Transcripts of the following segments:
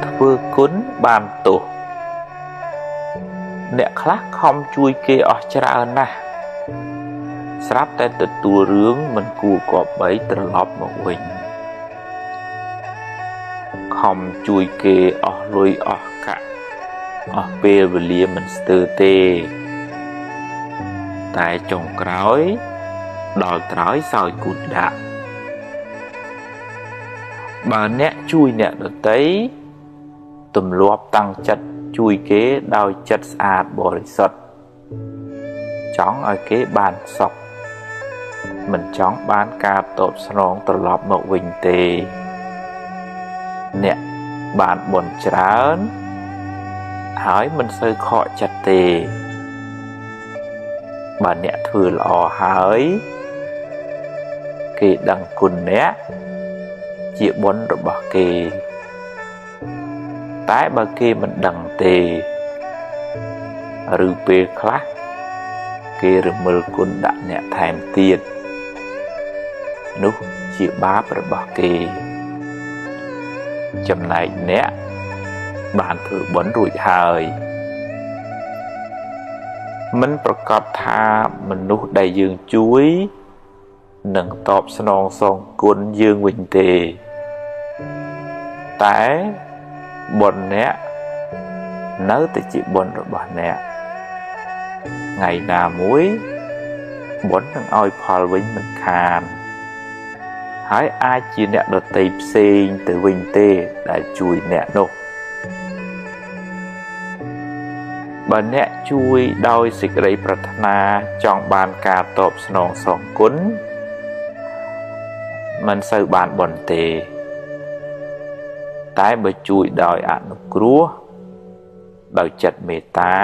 ធ្វើគុណបានទោសអ្នកខ្លះខំជួយគេអស់ច្រើនណាស់ស្រាប់តែទទួលរឿងមិនគួរគប្បីត្រឡប់មកវិញខំជួយគេអស់លុយអស់កាក់អស់ពេលវេលាមិនស្ទើរទេតែចុងក្រោយដល់ត្រើយសោយគូតដាក់បើអ្នកជួយអ្នកដទៃទម្លាប់តាំងចិត្តជួយគេដោយចិត្តស្អាតបរិសុទ្ធចង់ឲ្យគេបានសុខមិនចង់បានការតបស្នងត្រឡប់មកវិញទេអ្នកបានបុណ្យច្រើនហើយមិនសូវខកចិត្តទេបើអ្នកធ្វើល្អហើយគេដឹងគុណអ្នកជាបុណ្យរបស់គេតែបើគេមិនដឹងទេឬពេលខ្លះគេរមិលគុណដាក់អ្នកថែមទៀតនោះជាបាបរបស់គេចំណែកអ្នកបានធ្វើបុណ្យរួចហើយមិនប្រកាសថាមនុស្សដែលយើងជួយនឹងតបស្នងសងគុណយើងវិញទេតែបុណ្យអ្នកនៅតែជាបុណ្យរបស់អ្នកថ្ងៃណាមួយបុណ្យនឹងឲ្យផលវិញមិនខានហើយអាចជាអ្នកដទៃផ្សេងទៅវិញទេដែលជួយអ្នកនោះបើអ្នកជួយដោយសេចក្តីប្រាថ្នាចង់បានការតបស្នងសងគុណមិនសូវបានបុណ្យទេតែបើជួយដោយអនុគ្រោះដោយចិត្តមេត្តា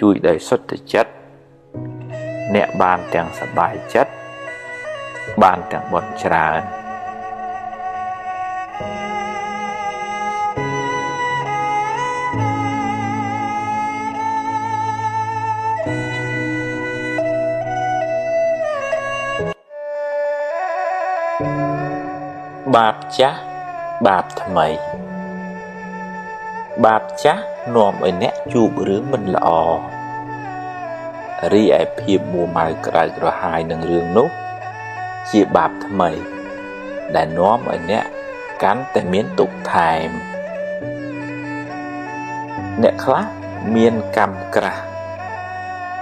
ជួយដោយសុទ្ធចិត្តអ្នកបានទាំងសប្បាយចិត្តបានទាំងបុណ្យច្រើនបាបចាស់បាបថ្មីបាបចាស់នាំឲ្យអ្នកជួបរឿងមិនល្អរីឯភាពមួម៉ៅក្តៅក្រហាយនឹងរឿងនោះជាបាបថ្មីដែលនាំឲ្យអ្នកកាន់តែមានទុក្ខថែមអ្នកខ្លះមានកម្មក្រាស់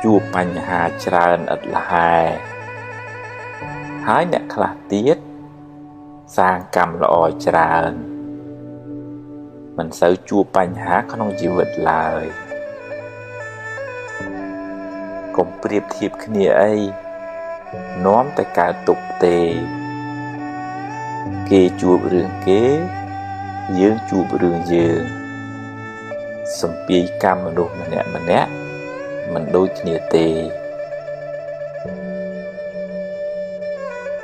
ជួបបញ្ហាច្រើនឥតល្ហែហើយអ្នកខ្លះទៀតសាងកម្មល្អច្រើនមិនសូវជួបបញ្ហាក្នុងជីវិតឡើយកុំប្រៀបធៀបគ្នាអីនាំតែកើតទុក្ខទេគេជួបរឿងគេយើងជួបរឿងយើងសំពាយកម្មមនុស្សម្នាក់ម្នាក់មិនដូចគ្នាទេ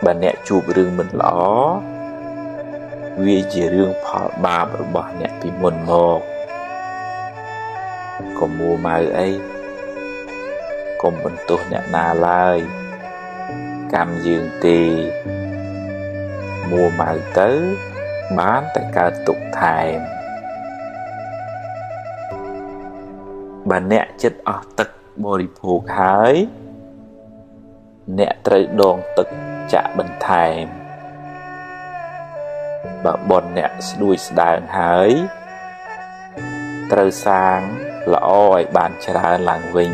បើអ្នកជួបរឿងមិនល្អវាជារឿងផលបាបរបស់អ្នកពីមុនមកកុំមួម៉ៅអីកុំបន្ទោសអ្នកណាឡើយកម្មយើងទេមួម៉ៅទៅបានតែកើតទុក្ខថែមបើអ្នកចិត្តអស់ទឹកបរិភោគហើយអ្នកត្រូវដងទឹកចាក់បន្ថែមបើបុណ្យអ្នកស្ដួយស្ដើងហើយត្រូវសាងល្អឲ្យបានច្រើនឡើងវិញ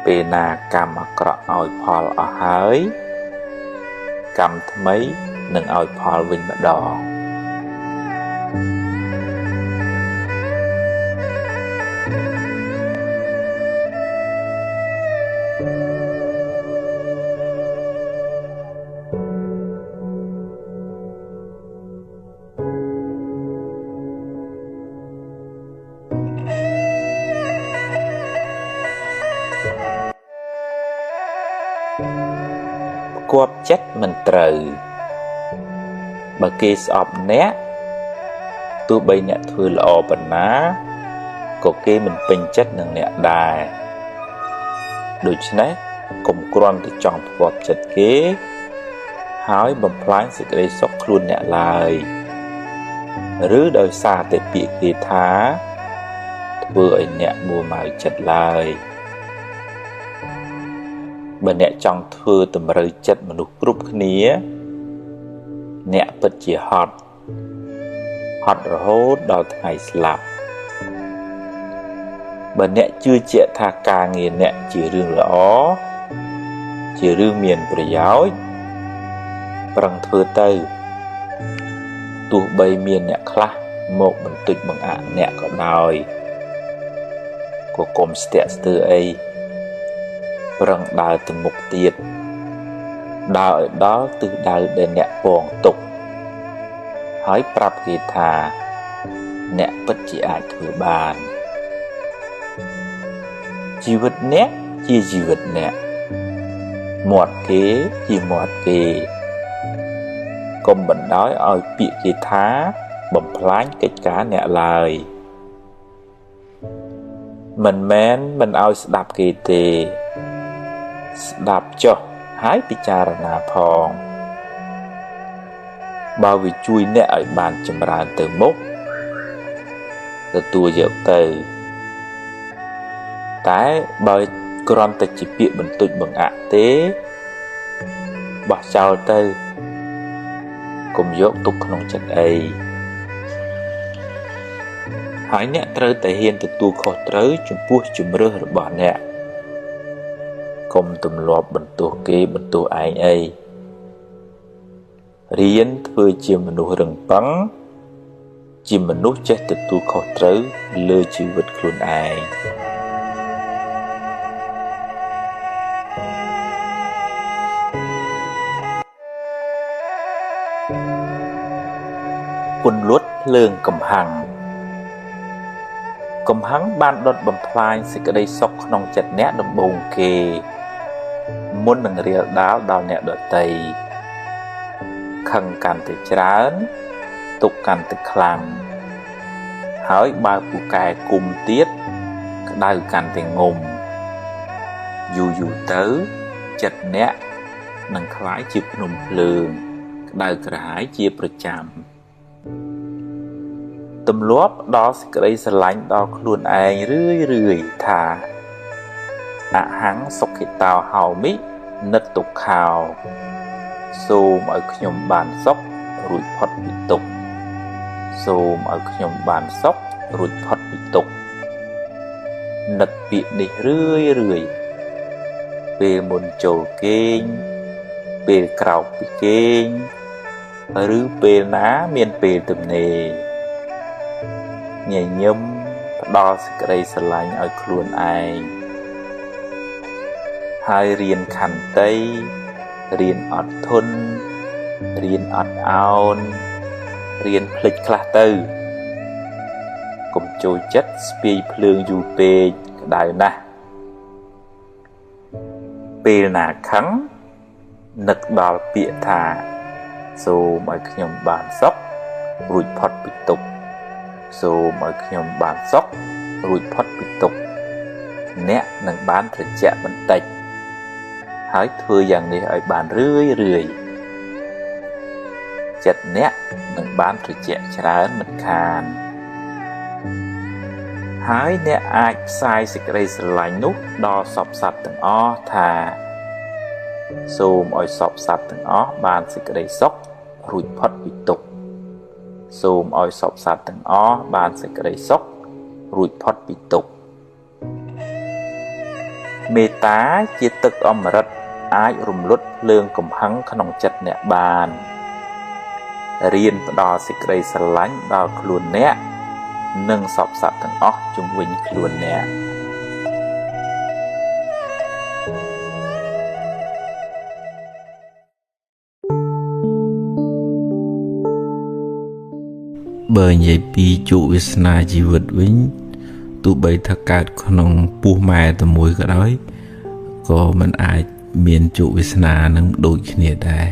ពេលណាកម្មអាក្រក់ឲ្យផលអស់ហើយកម្មថ្មីនឹងឲ្យផលវិញម្ដងគប់ចិត្តមិនត្រូវបើគេស្អប់អ្នកទោះបីអ្នកធ្វើល្អប៉ុណ្ណាក៏គេមិនពេញចិត្តនឹងអ្នកដែរដូច្នេះកុំគ្រាន់តែចង់ផ្គាប់ចិត្តគេហើយបំផ្លាញសេចក្តីសុខខ្លួនអ្នកឡើយ។ ឬដោយសារតែពាក្យគេថាធ្វើឲ្យអ្នកមួម៉ៅចិត្តឡើយបើអ្នកចង់ធ្វើតម្រូវចិត្តមនុស្សគ្រប់គ្នាអ្នកពិតជាហត់រហូតដល់ថ្ងៃស្លាប់បើអ្នកជឿជាក់ថាការងារអ្នកជារឿងល្អជារឿងមានប្រយោជន៍ប្រឹងធ្វើទៅទោះបីមានអ្នកខ្លះមកបន្ទច់បង្អាក់អ្នកក៏ដោយក៏កុំស្ទាក់ស្ទើរអីប្រឹងដើរទៅមុខទៀតដើរឲ្យដល់ទិសដៅដែលអ្នកពងទុកហើយប្រាប់គេថាអ្នកពិតជាអាចធ្វើបានជីវិតអ្នកជាជីវិតអ្នកមាត់គេជាមាត់គេកុំបណ្ដោយឲ្យពាក្យគេថាបំផ្លាញកិច្ចការអ្នកឡើយមិនមែនមិនឲ្យស្ដាប់គេទេស្ដាប់ចុះហើយពិចារណាផងបើវាជួយអ្នកឲ្យបានចម្រើនទៅមុខទទួលយកទៅតែបើគ្រាន់តែជាពាក្យបន្ទច់បង្អាក់ទេបោះចោលទៅកុំយកទុកក្នុងចិត្តអីហើយអ្នកត្រូវតែហ៊ានទទួលខុសត្រូវចំពោះជំរើសរបស់អ្នកកុំទម្លាប់បន្ទោសគេបន្ទោសឯងអីរៀនធ្វើជាមនុស្សរឹងប៉ឹងជាមនុស្សចេះទទួលខុសត្រូវលើជីវិតខ្លួនឯងពន្លត់ភ្លើងកំហឹងកំហឹងបានដុតបំផ្លាញសេចក្តីសុខក្នុងចិត្តអ្នកដំបូងគេមុននឹងរាលដាលដល់អ្នកដទៃខឹងកាន់តែច្រើនទុកកាន់តែខ្លាំងហើយបើពូកែគុំទៀតក្តៅកាន់តែងំយូរយូរទៅចិត្តអ្នកនឹងក្លាយជាភ្នំភ្លើងក្តៅក្រហាយជាប្រចាំទម្លាប់ដល់សេចក្តីស្រឡាញ់ដល់ខ្លួនឯងរឿយរឿយថាអហង្សុខិតោហោមិនិតទុក្ខោសូមឲ្យខ្ញុំបានសុខរួចផុតពីទុក្ខសូមឲ្យខ្ញុំបានសុខរួចផុតពីទុក្ខនឹកពាក្យនេះរឿយរឿយពេលមុនចូលគេងពេលក្រោកពីគេងឬពេលណាមានពេលទំនេរញញឹមផ្ដល់សេចក្តីស្រឡាញ់ឲ្យខ្លួនឯងហើយរៀនខន្តីរៀនអត់ធន់រៀនអត់ឱនរៀនភ្លេចខ្លះទៅកុំចូលចិត្តស្ពាយភ្លើងយូរពេកក្តៅណាស់ពេលណាខឹងនឹកដល់ពាក្យថាសូមឲ្យខ្ញុំបានសុខរួចផុតពីទុក្ខសូមឲ្យខ្ញុំបានសុខរួចផុតពីទុក្ខអ្នកនឹងបានត្រជាក់បន្តិចហើយធ្វើយ៉ាងនេះឲ្យបានរឿយរឿយចិត្តអ្នកនឹងបានត្រជាក់ច្រើនមិនខានហើយអ្នកអាចផ្សាយសេចក្តីស្រឡាញ់នោះដល់សព្វសត្វទាំងអស់ថាសូមឲ្យសព្វសត្វទាំងអស់បានសេចក្តីសុខរួចផុតពីទុក្ខសូមឲ្យសព្វសត្វទាំងអស់បានសេចក្តីសុខរួចផុតពីទុក្ខមេត្តាជាទឹកអមរិតអាចរំលត់ភ្លើងកំហឹងក្នុងចិត្តអ្នកបានរៀនផ្ដល់សេចក្តីស្រឡាញ់ដល់ខ្លួនអ្នកនិងសព្វសត្វទាំងអស់ជុំវិញខ្លួនអ្នកបើនិយាយពីជោគវាសនាជីវិតវិញទោះបីថាកើតក្នុងពោះម៉ែតែមួយក៏ដោយក៏មិនអាចមានជោគវាសនានឹងដូចគ្នាដែរ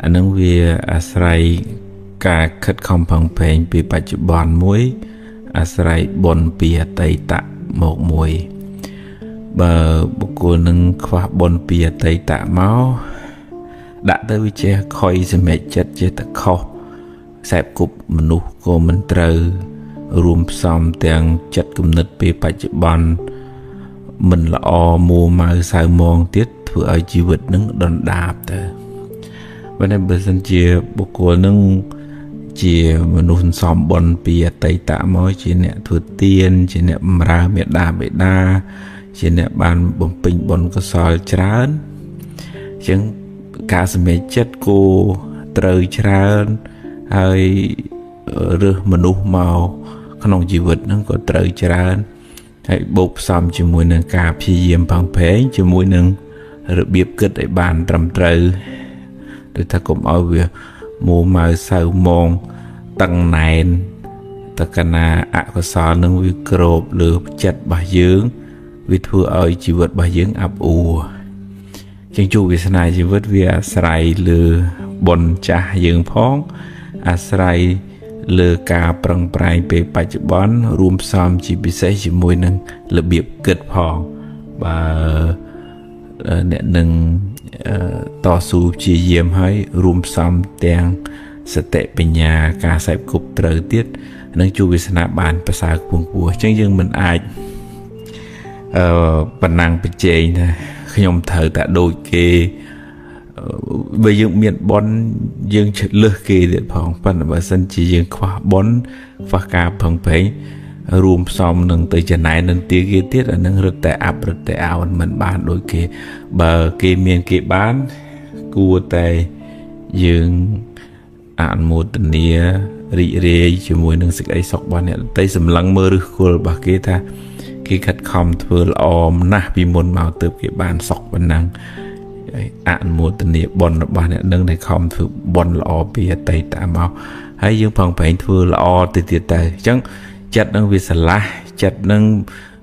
អានឹងវាអាស្រ័យការខិតខំប្រឹងប្រែងពីបច្ចុប្បន្នមួយអាស្រ័យបុណ្យពីអតីតមកមួយបើបុគ្គលនឹងខ្វះបុណ្យពីអតីតមកដាក់ទៅវាចេះខុយសម្រេចចិត្តចេះតែខុស ខ្សែគប់មនុស្សក៏មិនត្រូវរួមផ្សំទាំងចិត្តគំនិតពេលបច្ចុប្បន្នមិនល្អមួម៉ៅសៅមងទៀតធ្វើឲ្យជីវិតនឹងដុនដាបទៅបើតែបើសិនជាបុគ្គលនឹងជាមនុស្សសំបុណ្យពីអតីតមកជាអ្នកធ្វើទានជាអ្នកបម្រើមេដាបេដាជាអ្នកបានបំពេញបុណ្យកុសលច្រើនអញ្ចឹងការសម្រេចចិត្តគួរត្រូវច្រើនហើយរើសមនុស្សមកក្នុងជីវិតហ្នឹងក៏ត្រូវច្រើនហើយបូកផ្សំជាមួយនឹងការព្យាយាមផឹងប្រែងជាមួយនឹងរបៀបគិតឲ្យបានត្រឹមត្រូវដូចថាកុំឲ្យវាមួម៉ៅសៅមងតឹងណែនតកណាអកុសលនឹងវាគ្របលើចិត្តរបស់យើងវាធ្វើឲ្យជីវិតរបស់យើងអាប់អួរជាងជួបវាសនាជីវិតវាអាស្រ័យលើបុណ្យចាស់យើងផងអាស្រ័យលើការប្រឹងប្រែងពេលបច្ចុប្បន្នរួមផ្សំជាពិសេសជាមួយនឹងរបៀបគិតផងបើអ្នកនឹងតស៊ូព្យាយាមហើយរួមផ្សំទាំងសតិបញ្ញាការសេពគប់ត្រូវទៀតនឹងជួបវាសនាបានប្រសើរខ្ពង់ខ្ពស់អញ្ចឹងយើងមិនអាចប៉ុណ្ណឹងប្រជែងថាខ្ញុំត្រូវតែដូចគេបើយើងមានបុណ្យយើងលើសគេទៀតផងប៉ុន្តែបើសិនជាយើងខ្វះបុណ្យខ្វះការប្រឹងប្រែងរួមផ្សំនឹងទៅចំណែននឹងទាគេទៀតអានឹងរត់តែអាប់រត់តែអោនមិនបានដូចគេបើគេមានគេបានគួរតែយើងអនុមោទនារីករាយជាមួយនឹងសេចក្តីសុខរបស់អ្នកដទៃសម្លឹងមើលឫសគល់របស់គេថាគេខិតខំធ្វើល្អណាស់ពីមុនមកទើបគេបានសុខប៉ុណ្ណឹងអនុមោទនាបុណ្យរបស់អ្នកនឹងដែលខំធ្វើបុណ្យល្អពីអតីតមកហើយយើងប្រឹងប្រែងធ្វើល្អទៅទៀតទៅអញ្ចឹងចិត្តនឹងវាស្រឡះចិត្តនឹង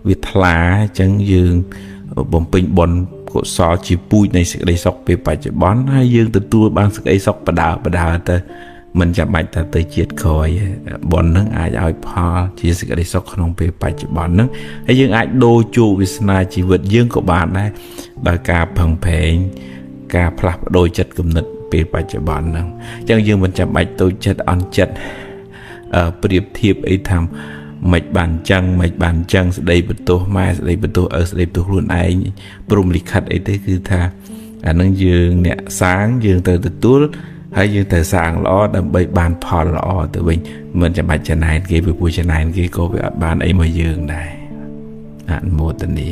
វាថ្លាអញ្ចឹងយើងបំពេញបុណ្យកុសលជាពូជនៃសេចក្តីសុខពេលបច្ចុប្បន្នហើយយើងទទួលបានសេចក្តីសុខបដើបដើទៅមិនចាំបាច់ថាទៅជាតិក្រោយបុណ្យនឹងអាចឲ្យផលជាសេចក្តីសុខក្នុងពេលបច្ចុប្បន្នហ្នឹងហើយយើងអាចដូរជោគវាសនាជីវិតយើងក៏បានដែរដោយការប្រឹងប្រែងការផ្លាស់ប្ដូរចិត្តគំនិតពេលបច្ចុប្បន្នហ្នឹងអញ្ចឹងយើងមិនចាំបាច់តូចចិត្តអន់ចិត្តប្រៀបធៀបអីថាមិនបានចឹងមិនបានចឹងស្ដីបន្ទោសម៉ែស្ដីបន្ទោសឪស្ដីបន្ទោសខ្លួនឯងព្រមលិខិតអីទេគឺថាអានឹងយើងអ្នកសាងយើងត្រូវទទួលហើយយើងត្រូវសាងល្អដើម្បីបានផលល្អទៅវិញមិនចាំបាច់ចំណែនគេពីព្រោះចំណែនគេក៏វាអត់បានអីមកយើងដែរអនុមោទនា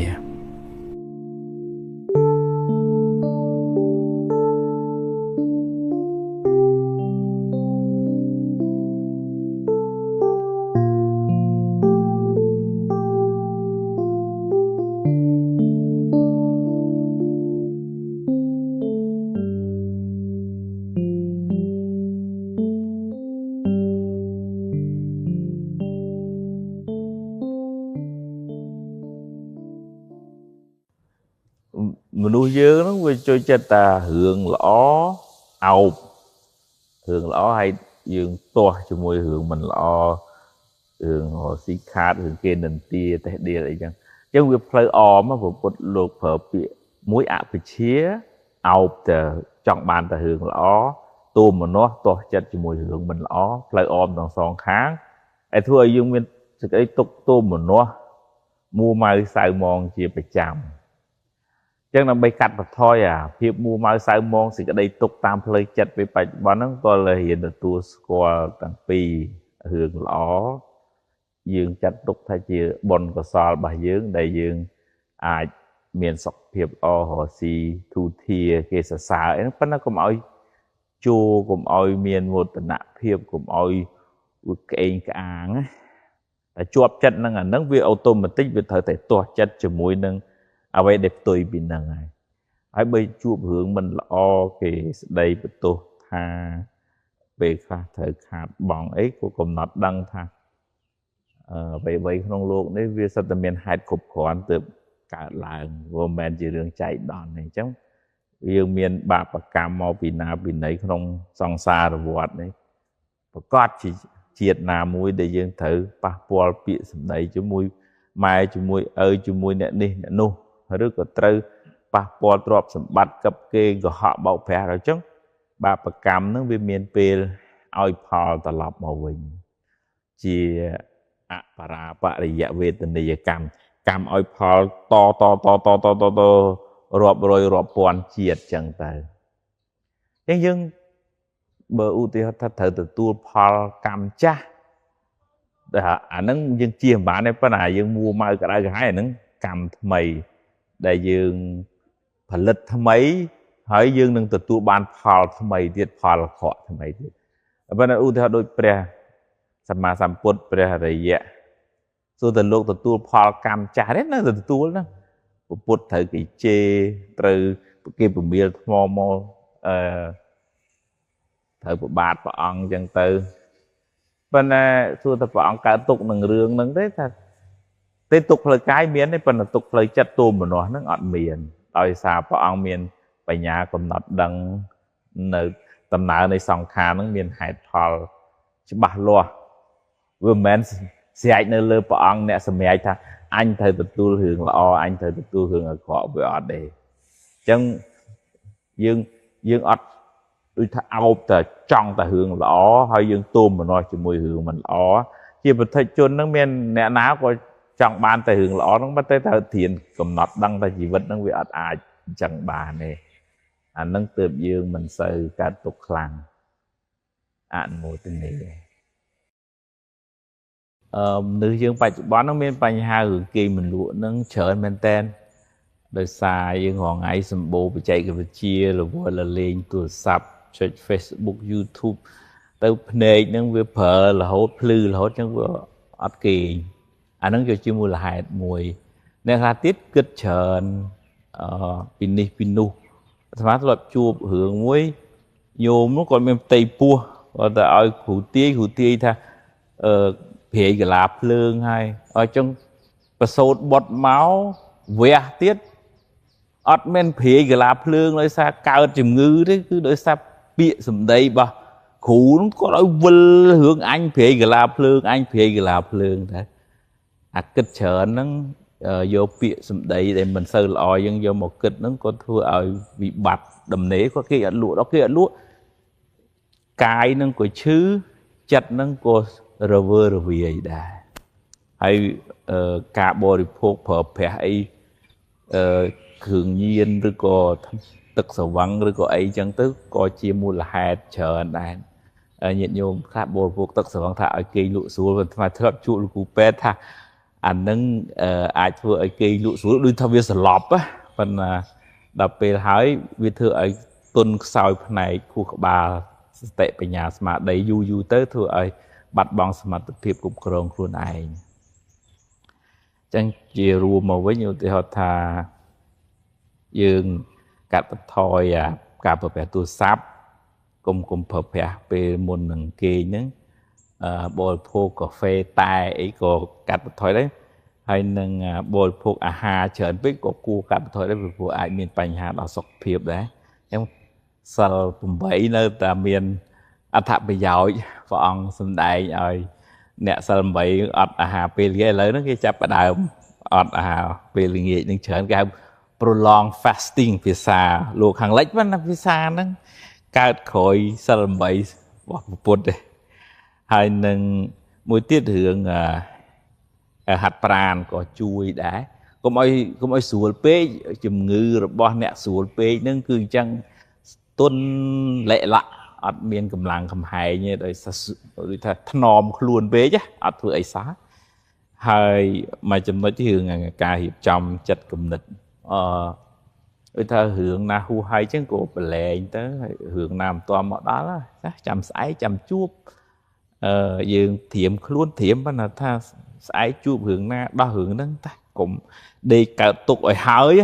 មនុស្សយើងហ្នឹងវាចូលចិត្តតែរឿងល្អអោបរឿងល្អហើយយើងទាស់ជាមួយរឿងមិនល្អរឿងរកស៊ីខាតរឿងគេនិន្ទាតេះដៀលអីចឹងអញ្ចឹងវាផ្លូវអមព្រះពុទ្ធលោកប្រើពាក្យមួយអភិជាអោបតែចង់បានតែរឿងល្អទោមនស្សទាស់ចិត្តជាមួយរឿងមិនល្អផ្លូវអមទាំងសងខាងហើយធ្វើឲ្យយើងមានសេចក្តីទុក្ខទោមនស្សមួម៉ៅសៅមងជាប្រចាំចឹងដើម្បីកាត់បន្ថយអាភាពមួម៉ៅសៅមងសេចក្តីទុក្ខតាមផ្លូវចិត្តពេលបច្ចុប្បន្នហ្នឹងក៏រៀនទទួលស្គាល់ទាំងពីររឿងល្អយើងចាត់ទុកថាជាបុណ្យកុសលរបស់យើងដែលយើងអាចមានសុខភាពល្អរកស៊ីទូធាគេសរសើរអីហ្នឹងប៉ុន្តែកុំឲ្យជួកុំឲ្យមានមោទនភាពកុំឲ្យវាក្អេងក្អាងណាតែជាប់ចិត្តនឹងអាហ្នឹងវាអូតូម៉ាទិកវាត្រូវតែទាស់ចិត្តជាមួយនឹងអ្វីដែលផ្ទុយពីហ្នឹងហើយបើជួបរឿងមិនល្អគេស្ដីបន្ទោសថាពេលខ្លះត្រូវខាតបង់អីក៏កំណត់ដឹងថាអ្វីៗក្នុងលោកនេះវាសិតតែមានហេតុគ្រប់គ្រាន់ទើបកើតឡើងវាមិនមែនជារឿងចៃដន្យទេអញ្ចឹងយើងមានបាបកម្មមកពីណាពីណីក្នុងសង្សារវដ្តនេះប្រកាសជាជាតិណាមួយដែលយើងត្រូវប៉ះពាល់ពាក្យសម្ដីជាមួយម៉ែជាមួយឪជាមួយអ្នកនេះអ្នកនោះឬក៏ត្រូវប៉ះពាល់ទ្រព្យសម្បត្តិកឹបគេកុហកបោកប្រាស់អញ្ចឹងបាបកម្មហ្នឹងវាមានពេល ឲ្យផលត្រឡប់មកវិញជាអបរាបរិយវេទនីយកម្មកម្មឲ្យផលតតតតតតតរាប់រយរាប់ពាន់ជាតិចឹងទៅអញ្ចឹងយើងបើឧទាហរណ៍ថាត្រូវទទួលផលកម្មចាស់តែអាហ្នឹងយើងជៀសមិនបានទេប៉ុន្តែយើងមួម៉ៅក្តៅក្រហាយអាហ្នឹងកម្មថ្មីដែលយើងផលិតថ្មីហើយយើងនឹងទទួលបានផលថ្មីទៀតផលអាក្រក់ថ្មីទៀតប៉ុន្តែឧទាហរណ៍ដូចព្រះសម្មាសម្ពុទ្ធព្រះអរិយៈសួរតែលោកទទួលផលកម្មចាស់ទេនៅតែទទួលណាពុទ្ធត្រូវគេជេរត្រូវគេពមៀលថ្មមកអឺត្រូវប្របាទព្រះអង្គអញ្ចឹងទៅប៉ុន្តែសួរតែព្រះអង្គកើតទុកនឹងរឿងហ្នឹងទេថាទេទុកផ្លូវកាយមានទេប៉ុន្តែទុកផ្លូវចិត្តទោមនស្សហ្នឹងអត់មានដោយសារព្រះអង្គមានបញ្ញាកំណត់ដឹងនៅដំណើរនៃសង្ខារហ្នឹងមានហេតុផលច្បាស់លាស់វាមិនមែនស្រែកនៅលើព្រះអង្គអ្នកសម្រេចថាអញត្រូវទទួលរឿងល្អអញត្រូវទទួលរឿងអាក្រក់វាអត់ទេអញ្ចឹងយើងអត់ដូចថាអោបតែចង់តែរឿងល្អហើយយើងទោមនស្សជាមួយរឿងមិនល្អជាពុទ្ធជនហ្នឹងមានអ្នកណាក៏ចង់បានតែរឿងល្អហ្នឹងប៉ុន្តែត្រូវធានកំណត់ដឹងថាជីវិតហ្នឹងវាអត់អាចអញ្ចឹងបានទេអាហ្នឹងទើបយើងមិនសូវកើតទុក្ខខ្លាំងអនុមោទនាមនុស្សយើងបច្ចុប្បន្នហ្នឹងមានបញ្ហារឿងគេមិនលក់ហ្នឹងច្រើនមែនតែនដោយសារយើងរាល់ថ្ងៃសម្បូរបច្ចេកវិទ្យារវល់លេងទូរស័ព្ទចុច Facebook YouTube ទៅភ្នែកហ្នឹងវាប្រើរហូតភ្លឺរហូតចឹងវាអត់គេងអាហ្នឹងគឺជាមូលហេតុមួយអ្នកខ្លះទៀតគិតច្រើនពីនេះពីនោះអាត្មាធ្លាប់ជួបរឿងមួយញោមនោះគាត់មានផ្ទៃពោះគាត់ទៅឲ្យគ្រូទាយថាព្រាយកលាភ្លើងហើយឲ្យចឹងប្រសូតបុតមកវះទៀតអត់មានព្រាយកលាភ្លើងដោយសារកើតជំងឺទេគឺដោយសារពាក្យសម្ដីរបស់គ្រូនោះគាត់ឲ្យវិលរឿងអញព្រាយកលាភ្លើងអញព្រាយកលាភ្លើងតែអាគិតច្រើនហ្នឹងយកពាក្យសម្ដីដែលមិនសូវល្អយើងយកមកគិតហ្នឹងក៏ធ្វើឲ្យវិបត្តិដំណេកគាត់គេអត់លក់ដល់គេអត់លក់កាយហ្នឹងក៏ឈឺចិត្តហ្នឹងក៏រវើរវាយដែរហើយការបរិភោគប្រើប្រាស់អីគ្រឿងញៀនឬក៏ទឹកស្រវឹងឬក៏អីចឹងទៅក៏ជាមូលហេតុច្រើនដែរញាតិញោមខ្លះបរិភោគទឹកស្រវឹងថាឲ្យគេលក់ស្រួលប៉ុន្តែធ្លាប់ជួបលោកគ្រូពេទ្យថាអានឹងអាចធ្វើឲ្យគេលក់ស្រួលដូចថាវាសន្លប់ណាប៉ុន្តែដល់ពេលហើយវាធ្វើឲ្យទុនខ្សោយផ្នែកខួរក្បាលសតិបញ្ញាស្មារតីយូរយូរទៅធ្វើឲ្យបាត់បង់សមត្ថភាពគ្រប់គ្រងខ្លួនឯងចឹងជារួមមកវិញឧទាហរណ៍ថាយើងកាត់បន្ថយការប្រើប្រាស់ទូរស័ព្ទកុំប្រើប្រាស់ពេលមុននឹងគេងហ្នឹងបរិភោគកាហ្វេតែអីក៏កាត់បន្ថយដែរហើយនឹងបរិភោគអាហារច្រើនពេកក៏គួរកាត់បន្ថយដែរព្រោះអាចមានបញ្ហាដល់សុខភាពដែរអញ្ចឹងសិល8នៅតែមានអត្ថប្រយោជន៍ព្រះអង្គសម្ដែងឲ្យអ្នកសិល8អត់អាហារពេលល្ងាចឥឡូវហ្នឹងគេចាប់ផ្ដើមអត់អាហារពេលល្ងាចនឹងច្រើនគេហៅ prolong fasting ភាសាលោកខាងលិចណាភាសាហ្នឹងកើតក្រោយសិល8របស់ពុទ្ធទេហើយនឹងមួយទៀតរឿងហាត់ប្រាណក៏ជួយដែរកុំឲ្យស្រួលពេកជំងឺរបស់អ្នកស្រួលពេកហ្នឹងគឺអញ្ចឹងទុនលិលាក់អត់មានកម្លាំងកំហែងទេដោយដូចថាថ្នមខ្លួនពេកអត់ធ្វើអីសោះហើយមួយចំណុចរឿងការរៀបចំចិត្តគំនិតដូចថារឿងណាហួសហេតុចឹងក៏ប្រឡែងទៅហើយរឿងណាមិនទាន់មកដល់ណាចាំស្អែកចាំជួបយើងត្រៀមខ្លួនត្រៀមប៉ុន្តែថាស្អែកជួបរឿងណាដោះរឿងហ្នឹងតាកុំដេកកើតទុកឲ្យហើយ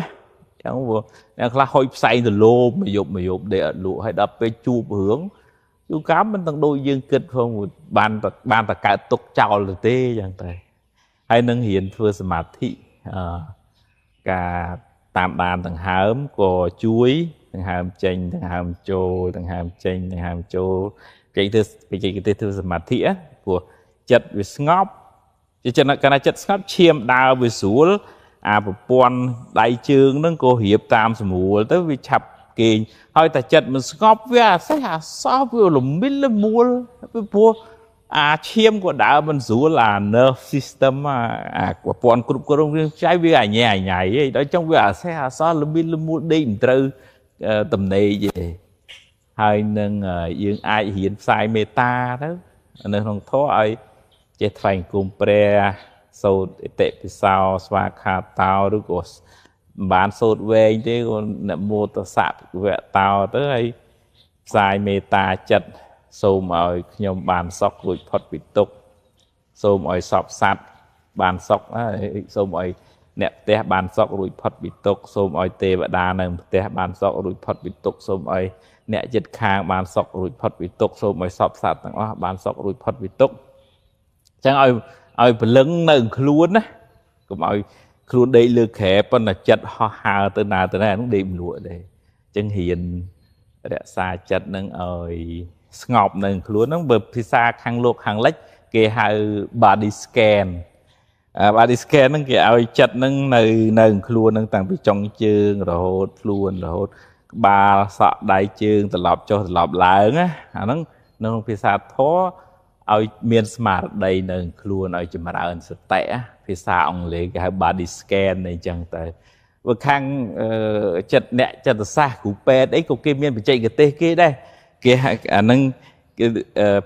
ចឹងព្រោះអ្នកខ្លះហុយផ្សែងទៅលោមមួយយប់ដេកអត់លក់ហើយដល់ពេលជួបរឿងជួនកាលមិនទាំងដូចយើងគិតផងបានតែកើតទុកចោលទៅទេចឹងទៅហើយនឹងរៀនធ្វើសមាធិការតាមដានដង្ហើមក៏ជួយដង្ហើមចេញដង្ហើមចូលដង្ហើមចេញដង្ហើមចូលគេធ្វើបច្ចេកទេសធ្វើសមាធិព្រោះចិត្តវាស្ងប់ជាកាលណាចិត្តស្ងប់ឈាមដើរវាស្រួលអាប្រព័ន្ធដៃជើងហ្នឹងក៏រៀបតាមស្រួលទៅវាឆាប់ គេងហើយតែចិត្តមិនស្ងប់វាអាសេះអាសោះវាលមិលលមួលពីព្រោះអាឈាមក៏ដើរមិនស្រួលអា nerve system អាប្រព័ន្ធគ្រប់គ្រងរាងកាយវាអាញ៉ៃអាញ៉ៃឯងដល់ចឹងវាអាសេះអាសោះលមិលលមួលដេកមិនត្រូវតំណេកទេហើយនឹងយើងអាចរៀនផ្សាយមេត្តាទៅនៅក្នុងធម៌ឲ្យចេះថ្វាយគុំព្រះសូត្រអតិពិសោស្វាខាតោឬក៏មិនបានសូត្រវែងទេក៏នមោតស្សៈវៈតោទៅហើយផ្សាយមេត្តាចិត្តសូមឲ្យខ្ញុំបានសុខរួចផុតពីទុក្ខសូមឲ្យសពសត្វបានសុខសូមឲ្យអ្នកផ្ទះបានសុខរួចផុតពីទុក្ខសូមឲ្យទេវតានៅផ្ទះបានសុខរួចផុតពីទុក្ខសូមឲ្យអ្នកជិតខាងបានសុខរួចផុតពីទុក្ខសូមឲ្យសពសត្វទាំងអស់បានសុខរួចផុតពីទុក្ខអញ្ចឹងឲ្យព្រលឹងនៅខ្លួនណាកុំឲ្យខ្លួនដេកលើក្រែប៉ុន្តែចិត្តហោះហើរទៅណាទៅណានោះដេកមិនលក់ទេអញ្ចឹងរៀនរក្សាចិត្តនឹងឲ្យស្ងប់នៅខ្លួនហ្នឹងបើភាសាខាងលោកខាងលិចគេហៅ body scan body scan ហ្នឹងគេឲ្យចិត្តហ្នឹងនៅខ្លួនហ្នឹងតាំងពីចុងជើងរហូតខ្លួនរហូតក្បាលសក់ដៃជើងត្រឡប់ចុះត្រឡប់ឡើងណាអាហ្នឹងនៅក្នុងភាសាធម៌ឲ្យមានស្មារតីនៅខ្លួនឲ្យចម្រើនសតិភាសាអង់គ្លេសគេហៅ body scan អីចឹងទៅបើខាងចិត្តអ្នកចិត្តសាស្ត្រគ្រូពេទ្យអីក៏គេមានបច្ចេកទេសគេដែរគេអាហ្នឹងគេ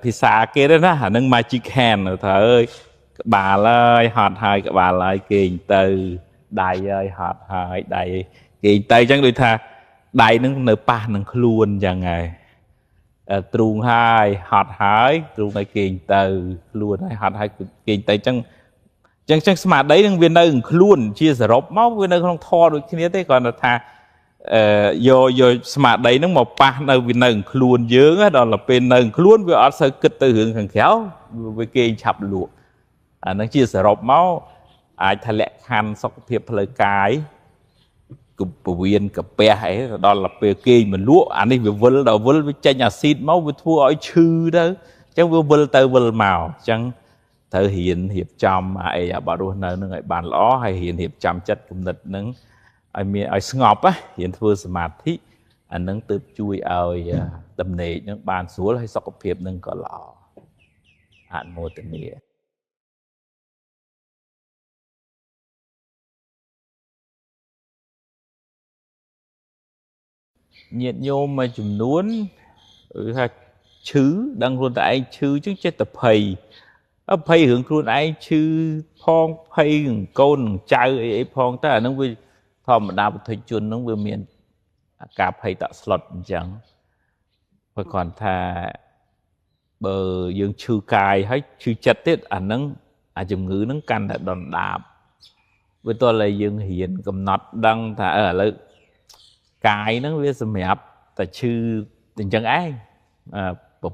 ភាសាគេដែរណាអាហ្នឹង magic hand ថាអើយក្បាលហើយហត់ហើយក្បាលហើយគេងទៅដៃហើយហត់ហើយដៃគេងទៅអញ្ចឹងដូចថាដៃហ្នឹងនៅប៉ះនឹងខ្លួនអញ្ចឹងហើយទ្រូងហើយហត់ហើយទ្រូងឲ្យគេងទៅខ្លួនហើយហត់ហើយគេងទៅអញ្ចឹងអញ្ចឹងស្មារតីនឹងវានៅខ្លួនជាសរុបមកវានៅក្នុងធម៌ដូចគ្នាទេគ្រាន់តែថាយកស្មារតីនឹងមកប៉ះនៅវានៅខ្លួនយើងដល់ទៅពេលនៅខ្លួនវាអត់សូវគិតទៅរឿងខាងក្រៅវាគេងឆាប់លក់អានឹងជាសរុបមកអាចថាលក្ខខណ្ឌសុខភាពផ្លូវកាយពវៀនកាពះអីដល់ទៅពេលគេងមិនលក់អានេះវាវិលដល់វិលវាចេញអាស៊ីតមកវាធ្វើឲ្យឈឺទៅអញ្ចឹងវាវិលទៅវិលមកអញ្ចឹងត្រូវរៀនរៀបចំអីអាបរស់នៅនឹងឲ្យបានល្អហើយរៀនរៀបចំចិត្តគំនិតនឹងឲ្យមានឲ្យស្ងប់ណារៀនធ្វើសមាធិអានឹងទើបជួយឲ្យដំណេកនឹងបានស្រួលហើយសុខភាពនឹងក៏ល្អអនុមោទនាញាតិញោមមួយចំនួនគឺថាឈឺដឹងខ្លួនតែឯងឈឺចឹងចេះតែភ័យភ័យរឿងខ្លួនឯងឈឺផងភ័យរឿងកូននឹងចៅអីអីផងតែអានឹងវាធម្មតាពុទ្ធជននឹងវាមានអាការភ័យតក់ស្លុតអញ្ចឹងព្រោះគ្រាន់ថាបើយើងឈឺកាយហើយឈឺចិត្តទៀតអានឹងអាជំងឺនឹងកាន់តែដុនដាបវាទោះតែយើងរៀនកំណត់ដឹងថាឥឡូវកាយហ្នឹងវាសម្រាប់តែឈឺអញ្ចឹងឯង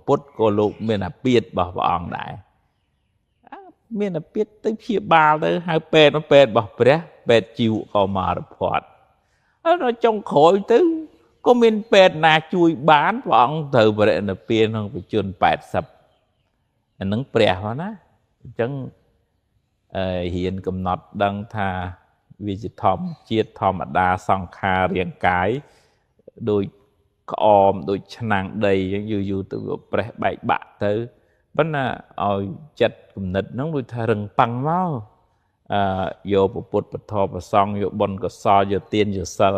ពុទ្ធក៏លោកមានអាពាធរបស់ព្រះអង្គដែរមានអាពាធទៅព្យាបាលទៅហៅពេទ្យពេទ្យរបស់ព្រះពេទ្យជីវកុមារភ័ណ្ឌហើយដល់ចុងក្រោយទៅក៏មានពេទ្យណាជួយបានព្រះអង្គត្រូវបរិនិព្វានក្នុងបច្ចុប្បន្ន80អានឹងព្រះហ្នឹងណាអញ្ចឹងរៀនកំណត់ដឹងថាវាជាធម្មជាតិធម្មតាសង្ខាររាងកាយដូចក្អមដូចឆ្នាំងដីអញ្ចឹងយូរយូរទៅវាប្រេះបែកបាក់ទៅប៉ុន្តែឲ្យចិត្តគំនិតហ្នឹងដូចថារឹងប៉ឹងមកយកពុទ្ធពធប្រសង្ឃយកបុណ្យកុសលយកទានយកសិល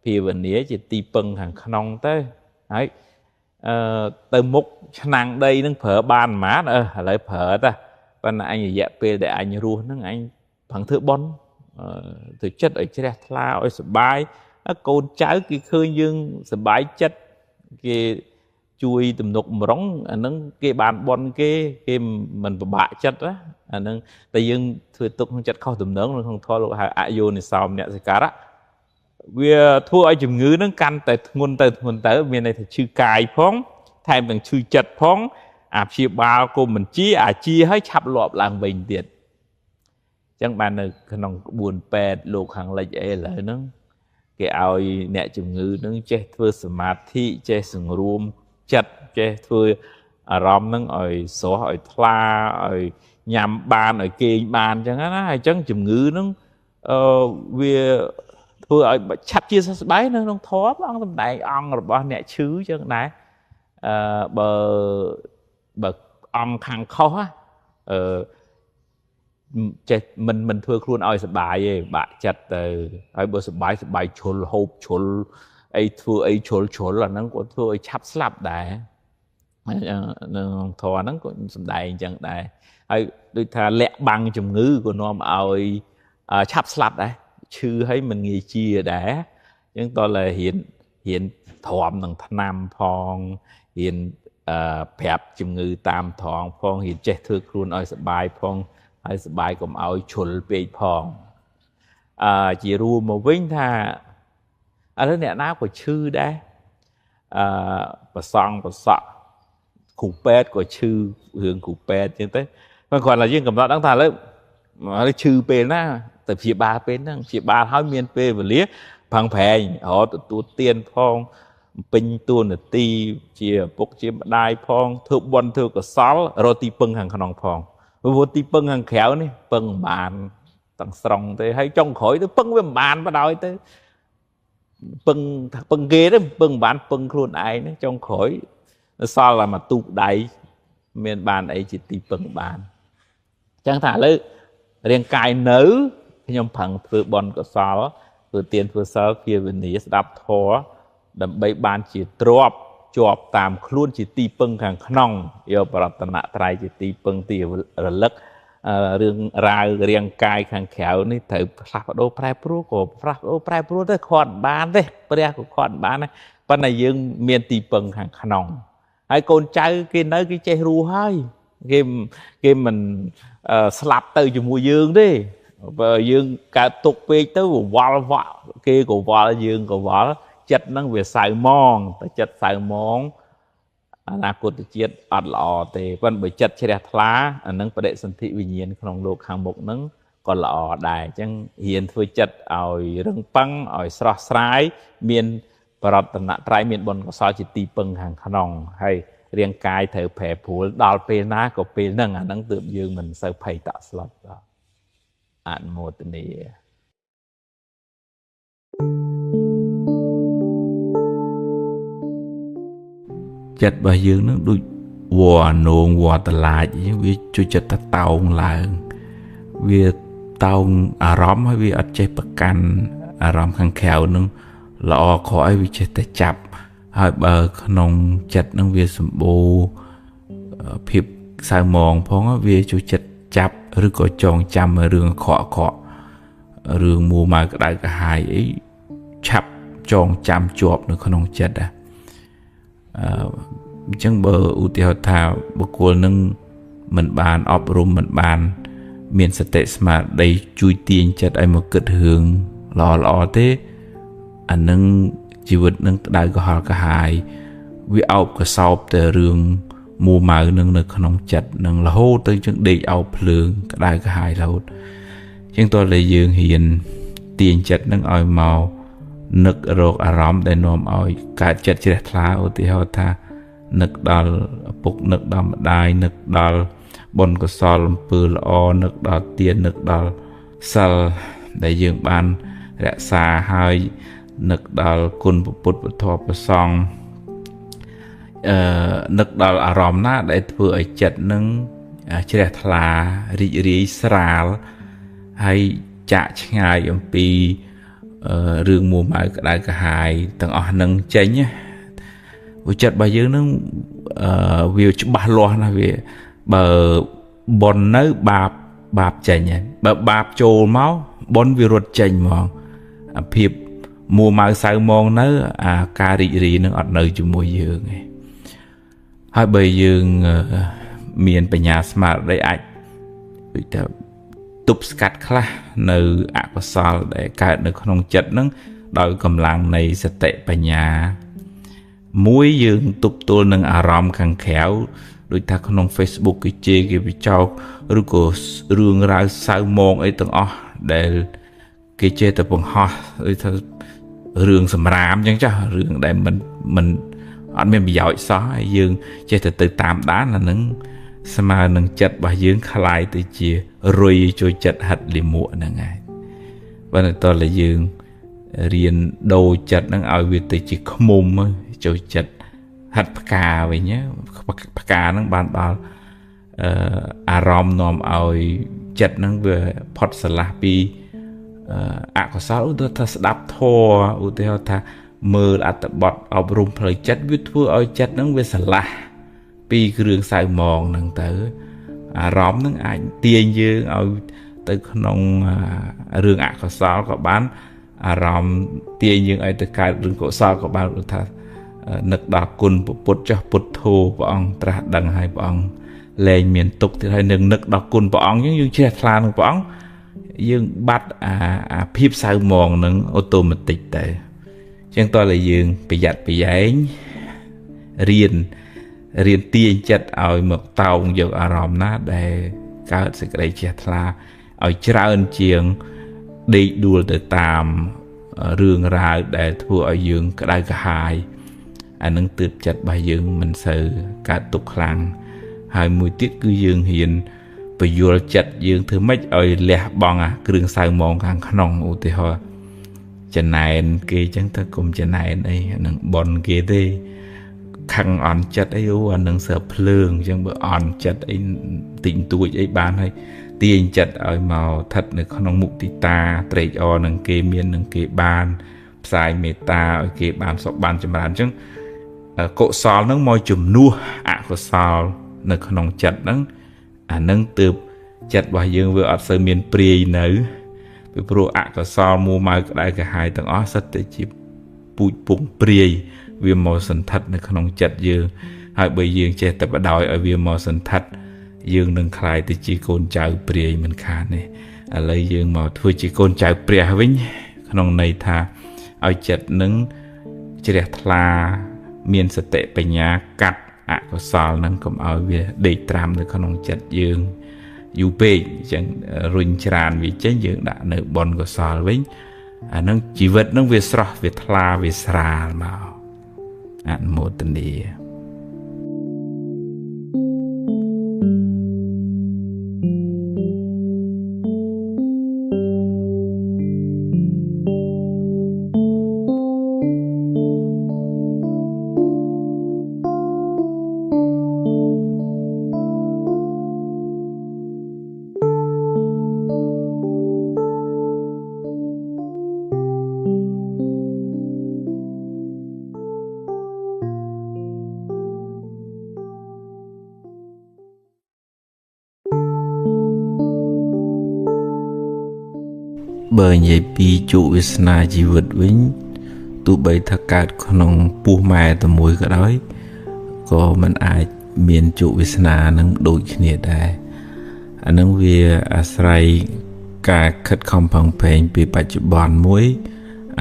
ភាវនាជាទីពឹងខាងក្នុងទៅហើយទៅមុខឆ្នាំងដីហ្នឹងប្រើបានប៉ុន្មានឥឡូវប្រើតាប៉ុន្តែអញរយៈពេលដែលអញរស់ហ្នឹងអញប្រឹងធ្វើបុណ្យធ្វើចិត្តឲ្យជ្រះថ្លាឲ្យសប្បាយកូនចៅគេឃើញយើងសប្បាយចិត្តគេជួយទំនុកម្រងអាហ្នឹងគេបានបុណ្យគេគេមិនពិបាកចិត្តណាអាហ្នឹងតែយើងធ្វើទុកក្នុងចិត្តខុសទំនងនៅក្នុងធម៌លោកហៅអយោនិសោមនសិការៈវាធ្វើឲ្យជំងឺហ្នឹងកាន់តែធ្ងន់ទៅធ្ងន់ទៅមានន័យថាឈឺកាយផងថែមទាំងឈឺចិត្តផងអាព្យាបាលក៏មិនជាអាជាឲ្យឆាប់លាប់ឡើងវិញទៀតចឹងបាននៅក្នុងក្បួនពេទ្យលោកខាងលិចអីឥឡូវហ្នឹងគេឲ្យអ្នកជំងឺហ្នឹងចេះធ្វើសមាធិចេះសង្រួមចិត្តចេះធ្វើអារម្មណ៍ហ្នឹងឲ្យស្រស់ឲ្យថ្លាឲ្យញ៉ាំបានឲ្យគេងបានចឹងណាហើយចឹងជំងឺហ្នឹងវា ធ្វើឲ្យឆាប់ជាសះស្បើយនៅក្នុងធម៌ព្រះអង្គសម្ដែងអង្គរបស់អ្នកឈឺចឹងដែរបើអង្គខាងខុសចេះមិនធ្វើខ្លួនឲ្យសបាយទេបាក់ចិត្តទៅហើយបើសបាយសបាយជ្រុលហូបជ្រុលអីធ្វើអីជ្រុលជ្រុលអាហ្នឹងក៏ធ្វើឲ្យឆាប់ស្លាប់ដែរនៅក្នុងធម៌ហ្នឹងក៏សម្ដែងអញ្ចឹងដែរហើយដូចថាលាក់បាំងជំងឺក៏នាំឲ្យឆាប់ស្លាប់ដែរឈឺហើយមិនងាយជាដែរអញ្ចឹងតើរៀនទ្រាំនឹងថ្នាំផងរៀនប្រាប់ជំងឺតាមត្រង់ផងរៀនចេះធ្វើខ្លួនឲ្យសបាយផងហើយសបាយកុំឲ្យជ្រុលពេកផងជារួមមកវិញថាឥឡូវអ្នកណាក៏ឈឺដែរប្រសង់ប្រសក់គ្រូពេទ្យក៏ឈឺរឿងគ្រូពេទ្យអញ្ចឹងទៅគ្រាន់តែយើងកំណត់ដឹងថាឥឡូវឈឺពេលណាទៅព្យាបាលពេលហ្នឹងព្យាបាលហើយមានពេលវេលាប្រឹងប្រែងរកទទួលទានផងពេញតួនាទីជាឪពុកជាម្ដាយផងធ្វើបុណ្យធ្វើកុសលរកទីពឹងខាងក្នុងផងព្រោះទីពឹងខាងក្រៅនេះពឹងមិនបានទាំងស្រុងទេហើយចុងក្រោយទៅពឹងវាមិនបានបដ ாய் ទៅពឹងគេទេពឹងមិនបានពឹងខ្លួនឯងនេះចុងក្រោយសល់តែមួយទូកដៃមានបានអីជាទីពឹងបានអញ្ចឹងថាឥឡូវរាងកាយនៅខ្ញុំប្រឹងធ្វើបុណ្យកុសលធ្វើទានធ្វើសិលភាវនាស្ដាប់ធម៌ដើម្បីបានជាទ្រព្យជាប់តាមខ្លួនជាទីពឹងខាងក្នុងយកបរតនត្រ័យជាទីពឹងទីរលឹករឿងរ៉ាវរាងកាយខាងក្រៅនេះត្រូវផ្លាស់ប្ដូរប្រែប្រួលក៏ផ្លាស់ប្ដូរប្រែប្រួលទៅខត់បានទេព្រះក៏ខត់បានដែរប៉ុន្តែយើងមានទីពឹងខាងក្នុងហើយកូនចៅគេនៅគេចេះរស់ហើយគេមិនស្លាប់ទៅជាមួយយើងទេបើយើងកើតទុកពេកទៅវល់វក់គេក៏វល់យើងក៏វល់ចិត្តហ្នឹងវាសៅមងតែចិត្តសៅមងអនាគតជាតិអត់ល្អទេប៉ុន្តែបើចិត្តជ្រះថ្លាអាហ្នឹងបដិសន្ធិវិញ្ញាណក្នុងលោកខាងមុខហ្នឹងក៏ល្អដែរអញ្ចឹងរៀនធ្វើចិត្តឲ្យរឹងប៉ឹងឲ្យស្រស់ស្រាយមានបរតនត្រ័យមានបុណ្យកុសលជាទីពឹងខាងក្នុងហើយរាងកាយត្រូវប្រែប្រួលដល់ពេលណាក៏ពេលហ្នឹងអាហ្នឹងទើបយើងមិនសូវភ័យតក់ស្លុតដល់អនុមោទនាចិត្តរបស់យើងនឹងដូចវល្លិនងវល្លិតឡាចអញ្ចឹងវាជួយចិត្តតែតោងឡើងវាតោងអារម្មណ៍ហើយវាអត់ចេះប្រកាន់អារម្មណ៍ខាងក្រៅនឹងល្អខកឲ្យវាចេះតែចាប់ហើយបើក្នុងចិត្តនឹងវាសម្បូរភាពសៅមងផងវាជួយចិត្តចាប់ឬក៏ចងចាំរឿងខករឿងមួម៉ៅក្តៅក្រហាយអីឆាប់ចងចាំជាប់នៅក្នុងចិត្តដែរអញ្ចឹងបើឧទាហរណ៍ថាបុគ្គលនឹងមិនបានអប់រំមិនបានមានសតិស្មារតីជួយទាញចិត្តឲ្យមកគិតរឿងល្អៗទេអានឹងជីវិតនឹងក្តៅក្រហល់ក្រហាយវាអោបក្រសោបតែរឿងមួម៉ៅនឹងនៅក្នុងចិត្តនឹងរហូតទៅជាងដេកអោបភ្លើងក្តៅក្រហាយរហូតអញ្ចឹងតើតែយើងហ៊ានទាញចិត្តនឹងឲ្យមកនឹករកអារម្មណ៍ដែលនាំឲ្យកើតចិត្តជ្រះថ្លាឧទាហរណ៍ថានឹកដល់ឪពុកនឹកដល់ម្ដាយនឹកដល់បុណ្យកុសលអំពើល្អនឹកដល់ទាននឹកដល់សិលដែលយើងបានរក្សាហើយនឹកដល់គុណពុទ្ធពធប្រសង្ឃនឹកដល់អារម្មណ៍ណាដែលធ្វើឲ្យចិត្តនឹងជ្រះថ្លារីករាយស្រាលហើយចាក់ឆ្ងាយអំពីរឿងមួម៉ៅក្តៅក្រហាយទាំងអស់នឹងចេញព្រោះចិត្តរបស់យើងនឹងវាច្បាស់លាស់ណាស់វាបើបុណ្យនៅបាបចេញហើយបើបាបចូលមកបុណ្យវារត់ចេញហ្មងអាភាពមួម៉ៅសៅមងនៅអាការរីករាយនឹងអត់នៅជាមួយយើងទេហើយបើយើងមានបញ្ញាស្មារតីអាចដូចថាទប់ស្កាត់ខ្លះនៅអកុសលដែលកើតនៅក្នុងចិត្តនឹងដោយកម្លាំងនៃសតិបញ្ញាមួយយើងទប់ទល់នឹងអារម្មណ៍ខាងក្រៅដូចថាក្នុង Facebook គេជេរគេបញ្ចោកឬក៏រឿងរ៉ាវសៅមងអីទាំងអស់ដែលគេចេះតែបង្ហោះដូចថារឿងសម្រាមអញ្ចឹងចាស់រឿងដែលមិនអត់មានប្រយោជន៍សោះហើយយើងចេះតែទៅតាមដានអានឹងស្មើនឹងចិត្តរបស់យើងคล้ายទៅជារុយចូលចិត្តហិតលិមួកហ្នឹងហើយបើតើយើង រៀនដូរចិត្តហ្នឹងឲ្យវាទៅជាឃុំចូលចិត្តហាត់ផ្កាវិញផ្កាហ្នឹងបានដល់អារម្មណ៍នាំឲ្យចិត្តហ្នឹងវាផុតស្រឡះពីអកុសលឧទាហរណ៍ថាស្ដាប់ធម៌ឧទាហរណ៍ថាមើលអត្ថបទអប់រំផ្លូវចិត្តវាធ្វើឲ្យចិត្តហ្នឹងវាស្រឡះពីគ្រឿងសៅហ្មងហ្នឹងទៅអារម្មណ៍ហ្នឹងអាចទាញយើងឲ្យទៅក្នុងរឿងអកុសលក៏បានអារម្មណ៍ទាញយើងឲ្យទៅកើតរឿងកុសលក៏បានដូចថានឹកដល់គុណពុទ្ធចុះពុទ្ធោព្រះអង្គត្រាស់ដឹងហើយព្រះអង្គលែងមានទុក្ខទៀតហើយនឹងនឹកដល់គុណព្រះអង្គយើងជ្រះថ្លានឹងព្រះអង្គយើងបាត់អាភាពសៅហ្មងនឹងអូតូម៉ាទិកទៅអញ្ចឹងតើឲ្យយើងប្រយ័ត្នប្រយែងរៀនទាញចិត្តឲ្យមកតោងយកអារម្មណ៍ណាដែលកើតសេចក្តីជ្រះថ្លាឲ្យច្រើនជាងដេកដួលទៅតាមរឿងរ៉ាវដែលធ្វើឲ្យយើងក្តៅក្រហាយអានឹងទើបចិត្តរបស់យើងមិនសូវកើតទុក្ខខ្លាំងហើយមួយទៀតគឺយើងហ៊ានពយល់ចិត្តយើងធ្វើម៉េចឲ្យលះបង់អាគ្រឿងសៅហ្មងខាងក្នុងឧទាហរណ៍ចំណែនគេអញ្ចឹងទៅកុំចំណែនអីអានឹងបនគេទេខឹងអន់ចិត្តអីអូអានឹងសើភ្លើងអញ្ចឹងបើអន់ចិត្តអីតិចតួចអីបានហើយទាញចិត្តឲ្យមកស្ថិតនៅក្នុងមុទិតាត្រេកអរនឹងគេមាននឹងគេបានផ្សាយមេត្តាឲ្យគេបានសុខបានចម្រើនអញ្ចឹងកុសលនឹងមកជំនួសអកុសលនៅក្នុងចិត្តហ្នឹងអានឹងទើបចិត្តរបស់យើងវាអត់សូវមានព្រាយនៅពីព្រោះអកុសលមួម៉ៅក្តៅក្រហាយទាំងអស់សិតតែជាពូជពងព្រាយវាមកសន្ធិដ្ឋនៅក្នុងចិត្តយើងហើយបើយើងចេះតែបដោយឲ្យវាមកសន្ធិដ្ឋយើងនឹងក្លាយទៅជាកូនចៅព្រាយមិនខានទេឥឡូវយើងមកធ្វើជាកូនចៅព្រះវិញក្នុងន័យថាឲ្យចិត្តនឹងជ្រះថ្លាមានសតិបញ្ញាកាត់អកុសលនឹងកុំឲ្យវាដេកត្រាំនៅក្នុងចិត្តយើងយូរពេកអញ្ចឹងរុញច្រានវាចេញយើងដាក់នៅបុណ្យកុសលវិញអានឹងជីវិតនឹងវាស្រស់វាថ្លាវាស្រាលមកអនុមោទនាបើនិយាយពីជោគវាសនាជីវិតវិញទោះបីថាកើតក្នុងពោះម៉ែតែមួយក៏ដោយក៏មិនអាចមានជោគវាសនានឹងដូចគ្នាដែរអានឹងវាអាស្រ័យការខិតខំប្រឹងប្រែងពីបច្ចុប្បន្នមួយ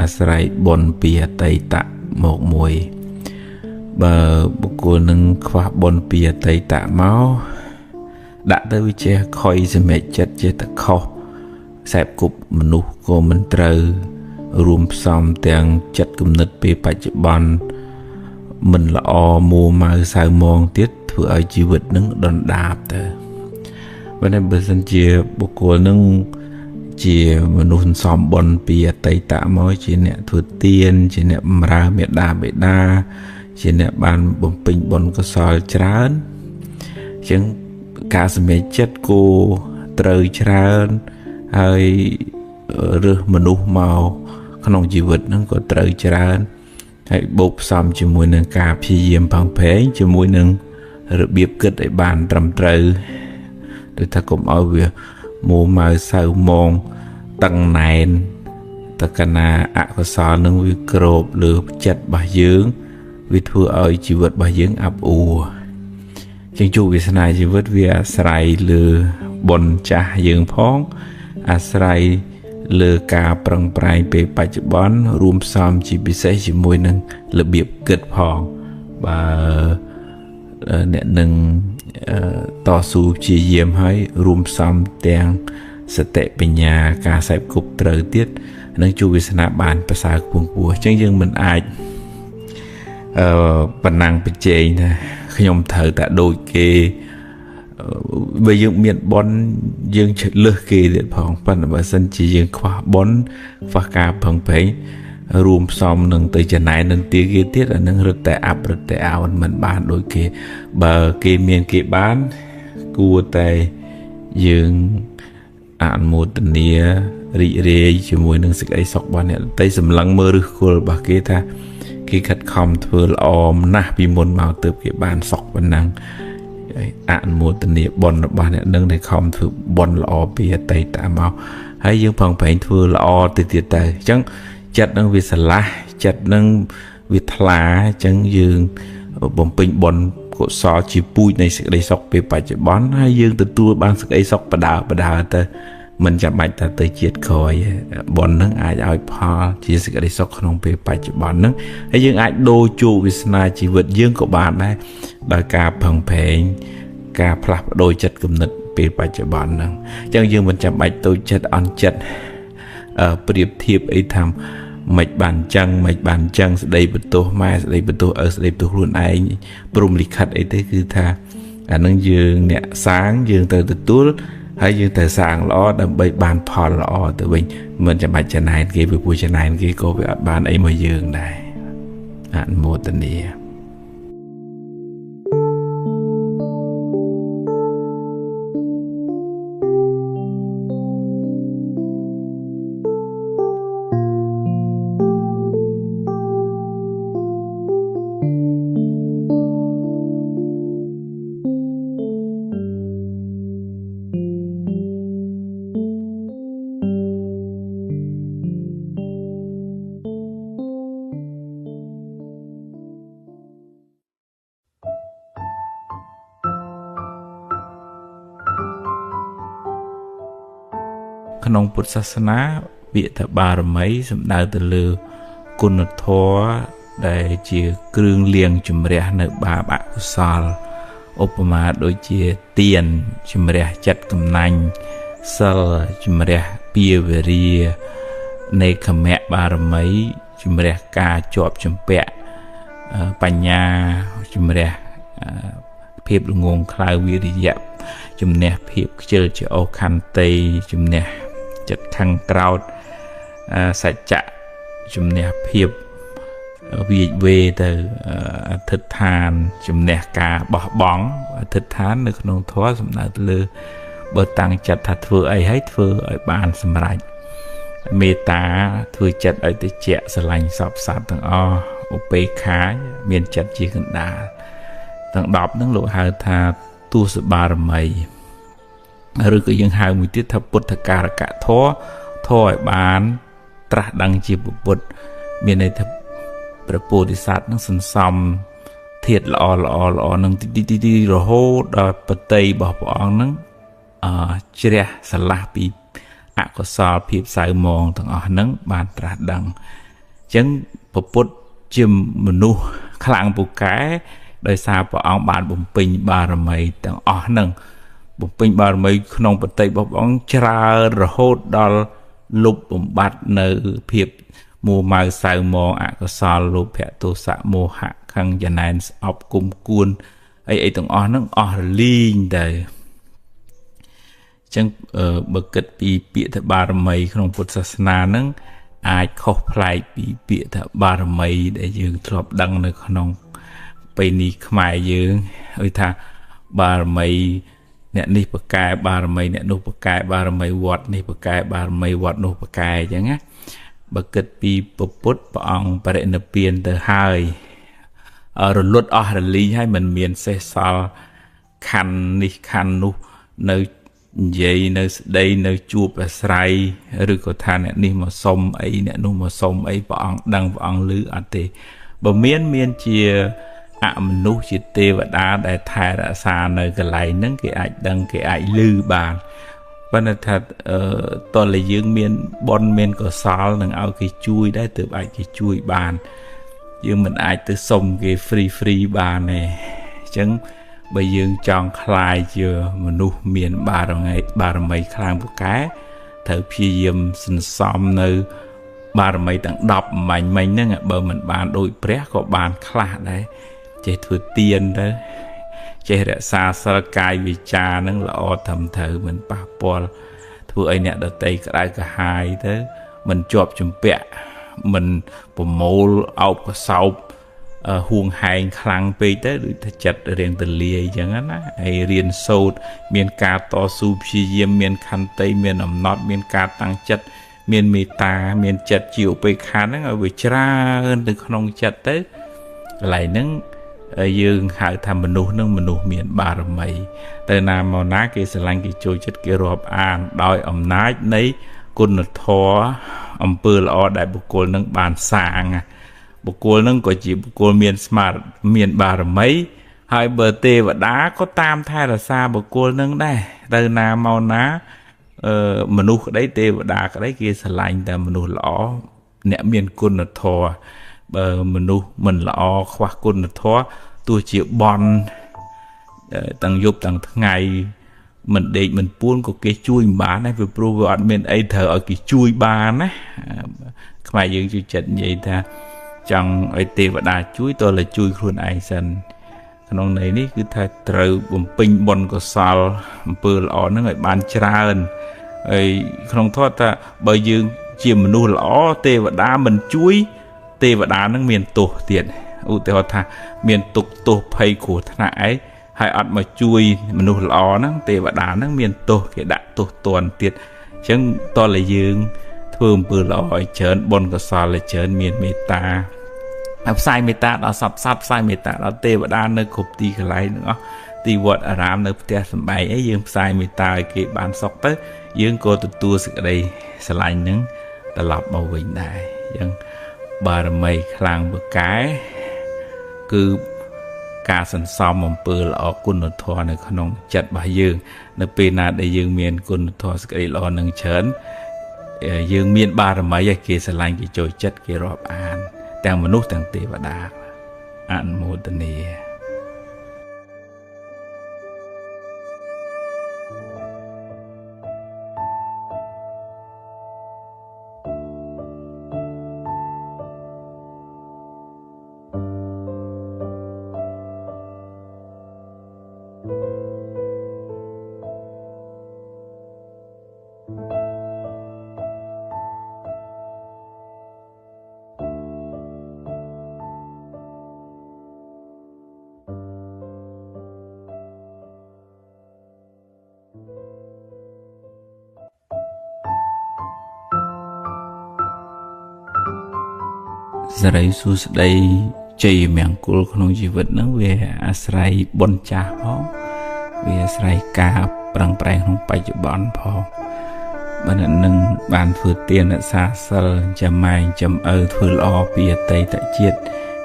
អាស្រ័យបុណ្យពីអតីតមកមួយបើបុគ្គលនឹងខ្វះបុណ្យពីអតីតមកដាក់ទៅវាចេះខុយសម្រេចចិត្តចេះតែខុសខ្សែគប់មនុស្សក៏មិនត្រូវរួមផ្សំទាំងចិត្តគំនិតពេលបច្ចុប្បន្នមិនល្អមួម៉ៅសៅហ្មងទៀតធ្វើឲ្យជីវិតនឹងដុនដាបទៅបើតែបើសិនជាបុគ្គលនឹងជាមនុស្សសន្សំបុណ្យពីអតីតមកជាអ្នកធ្វើទានជាអ្នកបម្រើមេដាបេដាជាអ្នកបានបំពេញបុណ្យកុសលច្រើនអញ្ចឹងការសម្រេចចិត្តគួរត្រូវច្រើនហើយរើសមនុស្សមកក្នុងជីវិតហ្នឹងក៏ត្រូវច្រើនហើយបូកផ្សំជាមួយនឹងការព្យាយាមប្រឹងប្រែងជាមួយនឹងរបៀបគិតឲ្យបានត្រឹមត្រូវដូចថាកុំឲ្យវាមួម៉ៅសៅហ្មងតឹងណែនតកណាអកុសលនឹងវាគ្របលើចិត្តរបស់យើងវាធ្វើឲ្យជីវិតរបស់យើងអាប់អួរជាងជោគវាសនាជីវិតវាអាស្រ័យលើបុណ្យចាស់យើងផងអាស្រ័យលើការប្រឹងប្រែងពេលបច្ចុប្បន្នរួមផ្សំជាពិសេសជាមួយនឹងរបៀបគិតផងបើអ្នកនឹងតស៊ូព្យាយាមហើយរួមផ្សំទាំងសតិបញ្ញាការសេពគប់ត្រូវទៀតនឹងជួបវាសនាបានប្រសើរខ្ពង់ខ្ពស់អញ្ចឹងយើងមិនអាចប៉ុណ្ណឹងប្រជែងថាខ្ញុំត្រូវតែដូចគេ បើយើងមានបុណ្យយើងលើសគេទៀតផងប៉ុន្តែបើសិនជាយើងខ្វះបុណ្យខ្វះការប្រឹងប្រែងរួមផ្សំនឹងទៅចំណែននឹងទាគេទៀតអានឹងរត់តែអាប់រត់តែអោនមិនបានដូចគេបើគេមានគេបានគួរតែយើងអនុមោទនារីករាយជាមួយនឹងសេចក្តីសុខរបស់អ្នកដទៃសម្លឹងមើលឫសគល់របស់គេថាគេខិតខំធ្វើល្អណាស់ពីមុនមកទើបគេបានសុខប៉ុណ្ណឹងអនុមោទនាបុណ្យរបស់អ្នកនឹងដែលខំធ្វើបុណ្យល្អពីអតីតមកហើយយើងប្រឹងប្រែងធ្វើល្អទៅទៀតទៅអញ្ចឹងចិត្តនឹងវាស្រឡះចិត្តនឹងវាថ្លាអញ្ចឹងយើងបំពេញបុណ្យកុសលជាពូជនៃសេចក្តីសុខពេលបច្ចុប្បន្នហើយយើងទទួលបានសេចក្តីសុខបដើបដើទៅមិនចាំបាច់ថាទៅជាតិក្រោយបុណ្យនឹងអាចឲ្យផលជាសេចក្តីសុខក្នុងពេលបច្ចុប្បន្នហ្នឹងហើយយើងអាចដូរជោគវាសនាជីវិតយើងក៏បានដែរដោយការប្រឹងប្រែងការផ្លាស់ប្ដូរចិត្តគំនិតពេលបច្ចុប្បន្នហ្នឹងអញ្ចឹងយើងមិនចាំបាច់តូចចិត្តអន់ចិត្តប្រៀបធៀបអីថាមិនបានចឹងមិនបានចឹងស្ដីបន្ទោសម៉ែស្ដីបន្ទោសឪស្ដីបន្ទោសខ្លួនឯងព្រមលិខិតអីទេគឺថាអានឹងយើងអ្នកសាងយើងត្រូវទទួលហើយយើងត្រូវសាងល្អដើម្បីបានផលល្អទៅវិញមិនចាំបាច់ចំណែនគេពីព្រោះចំណែនគេក៏វាអត់បានអីមកយើងដែរអនុមោទនាក្នុងពុទ្ធសាសនាពាក្យថាបារមីសំដៅទៅលើគុណធម៌ដែលជាគ្រឿងលាងជំរះនៅបាបអកុសលឧបមាដូចជាទានជំរះចិត្តកំណាញ់សិលជំរះពាវរានេខមៈបារមីជំរះការជាប់ជំពាក់បញ្ញាជំរះភាពល្ងងខ្លៅវិរិយៈជំនះភាពខ្ជិលច្អោខន្តីជំនះចិត្តខឹងក្រោធសច្ចៈជំនះភាពវាចវេទៅអធិដ្ឋានជំនះការបោះបង់អធិដ្ឋាននៅក្នុងធម៌សំដៅទៅលើបើតាំងចិត្តថាធ្វើអីហើយធ្វើឲ្យបានសម្រេចមេត្តាធ្វើចិត្តឲ្យតិចស្រឡាញ់សពសត្វទាំងអស់ឧបេក្ខាមានចិត្តជាកណ្ដាលទាំង10ហ្នឹងលោកហៅថាទសបារមីឬក៏យើងហៅមួយទៀតថាពុទ្ធការកធម៌ធម៌ឲ្យបានត្រាស់ដឹងជាពុទ្ធមានន័យថាព្រះពោធិសត្វនឹងសន្សំធាតុល្អល្អល្អនឹងទីទីទីរហូតដល់បតីរបស់ព្រះអង្គនឹងជ្រះស្រឡះពីអកុសលភាពសៅមងទាំងអស់នឹងបានត្រាស់ដឹងអញ្ចឹងព្រះពុទ្ធជាមនុស្សខ្លាំងពូកែដោយសារព្រះអង្គបានបំពេញបារមីទាំងអស់ហ្នឹងបំពេញបារមីក្នុងបតីរបស់ព្រះអង្គច្រើនរហូតដល់លុបបំបត្តិនៅភាពមួម៉ៅសៅមងអកុសលលោភៈទោសៈមោហៈខឹងចំណែនស្អប់គុំគួនអីអីទាំងអស់ហ្នឹងអស់រលីងទៅអញ្ចឹងបើគិតពីពាក្យថាបារមីក្នុងពុទ្ធសាសនាហ្នឹងអាចខុសប្លែកពីពាក្យថាបារមីដែលយើងធ្លាប់ដឹងនៅក្នុងពេលនេះខ្មែរយើងហៅថាបារមីអ្នកនេះប្រកែបារមីអ្នកនោះប្រកែបារមីវត្តនេះប្រកែបារមីវត្តនោះប្រកែអញ្ចឹងណាបើគិតពីពុទ្ធព្រះអង្គបរិនិព្វានទៅហើយរលត់អស់រលីងហើយមិនមានសេះសល់ខណ្ឌនេះខណ្ឌនោះនៅនិយាយនៅស្ដីនៅជួបអាស្រ័យឬក៏ថាអ្នកនេះមកសុំអីអ្នកនោះមកសុំអីព្រះអង្គដឹងព្រះអង្គឮអត់ទេបើមានជាអមនុស្សជាទេវតាដែលថែរក្សានៅកន្លែងហ្នឹងគេអាចដឹងគេអាចឮបានប៉ុន្តែថាតើតែយើងមានបុណ្យមានកុសលនឹងឲ្យគេជួយដែរទើបអាចគេជួយបានយើងមិនអាចទៅសុំគេ free free បានទេអញ្ចឹងបើយើងចង់ក្លាយជាមនុស្សមានបារមីខ្លាំងពូកែត្រូវព្យាយាមសន្សំនៅបារមីទាំង10មាញ់មិញហ្នឹងបើមិនបានដូចព្រះក៏បានខ្លះដែរចេះធ្វើទានទៅ ចេះរក្សាសិលកាយវិចារនឹងល្អត្រឹមត្រូវមិនប៉ះពាល់ធ្វើឲ្យអ្នកដតីក្តៅក្រហាយទៅមិនជាប់ជំពាក់មិនប្រមូលអោបកសោបហួងហែងខ្លាំងពេកទៅដូចថាចិត្តរៀងទលាយអញ្ចឹងណាហើយរៀនសូត្រមានការតស៊ូព្យាយាមមានខន្តីមានអំណត់មានការតាំងចិត្តមានមេត្តាមានចិត្តជាឧបេក្ខាហ្នឹងឲ្យវាច្រើនទៅក្នុងចិត្តទៅកន្លែងហ្នឹងយើងហៅថាមនុស្សនឹងមនុស្សមានបារមីទៅណាមកណាគេស្រឡាញ់គេចូលចិត្តគេរាប់អានដោយអំណាចនៃគុណធម៌អំពើល្អដែលបុគ្គលនឹងបានសាងបុគ្គលនឹងក៏ជាបុគ្គលមានស្មារតីមានបារមីហើយបើទេវតាក៏តាមថែរក្សាបុគ្គលនឹងដែរទៅណាមកណាមនុស្សក្តីទេវតាក្តីគេស្រឡាញ់តែមនុស្សល្អអ្នកមានគុណធម៌បើមនុស្សមិនល្អខ្វះគុណធម៌ទោះជាបន់ទាំងយប់ទាំងថ្ងៃមិនដេកមិនពួនក៏គេជួយមិនបានដែរពីព្រោះវាអត់មានអីត្រូវឲ្យគេជួយបានណាខ្មែរយើងជួយចិត្តនិយាយថាចង់ឲ្យទេវតាជួយតើតែជួយខ្លួនឯងសិនក្នុងន័យនេះគឺថាត្រូវបំពេញបុណ្យកុសលអំពើល្អហ្នឹងឲ្យបានច្រើនហើយក្នុងធម៌ថាបើយើងជាមនុស្សល្អទេវតាមិនជួយទេវតានឹងមានទោសទៀតឧទាហរណ៍ថាមានទុក្ខទោសភ័យគ្រោះថ្នាក់អីហើយអត់មកជួយមនុស្សល្អហ្នឹងទេវតាហ្នឹងមានទោសគេដាក់ទោសទណ្ឌទៀតអញ្ចឹងតើតែយើងធ្វើអំពើល្អឲ្យច្រើនបុណ្យកុសលឲ្យច្រើនមានមេត្តាហើយផ្សាយមេត្តាដល់សព្វសត្វផ្សាយមេត្តាដល់ទេវតានៅគ្រប់ទីកន្លែងទាំងអស់ទីវត្តអារាមនៅផ្ទះសម្បែងអីយើងផ្សាយមេត្តាឲ្យគេបានសុខទៅយើងក៏ទទួលសេចក្តីស្រឡាញ់ហ្នឹងត្រឡប់មកវិញដែរអញ្ចឹងបារមីខ្លាំងពូកែគឺការសន្សំអំពើល្អគុណធម៌នៅក្នុងចិត្តរបស់យើងនៅពេលណាដែលយើងមានគុណធម៌សេចក្តីល្អនឹងច្រើនយើងមានបារមីឲ្យគេស្រឡាញ់គេចូលចិត្តគេរាប់អានទាំងមនុស្សទាំងទេវតាអនុមោទនាសិរីសួស្តីជ័យមង្គលក្នុងជីវិតហ្នឹងវាអាស្រ័យបុណ្យចាស់ផងវាអាស្រ័យការប្រឹងប្រែងក្នុងបច្ចុប្បន្នផងបើអ្នកនឹងបានធ្វើទានរក្សាសិលចាំម៉ែងចាំឪធ្វើល្អពីអតីតជាតិ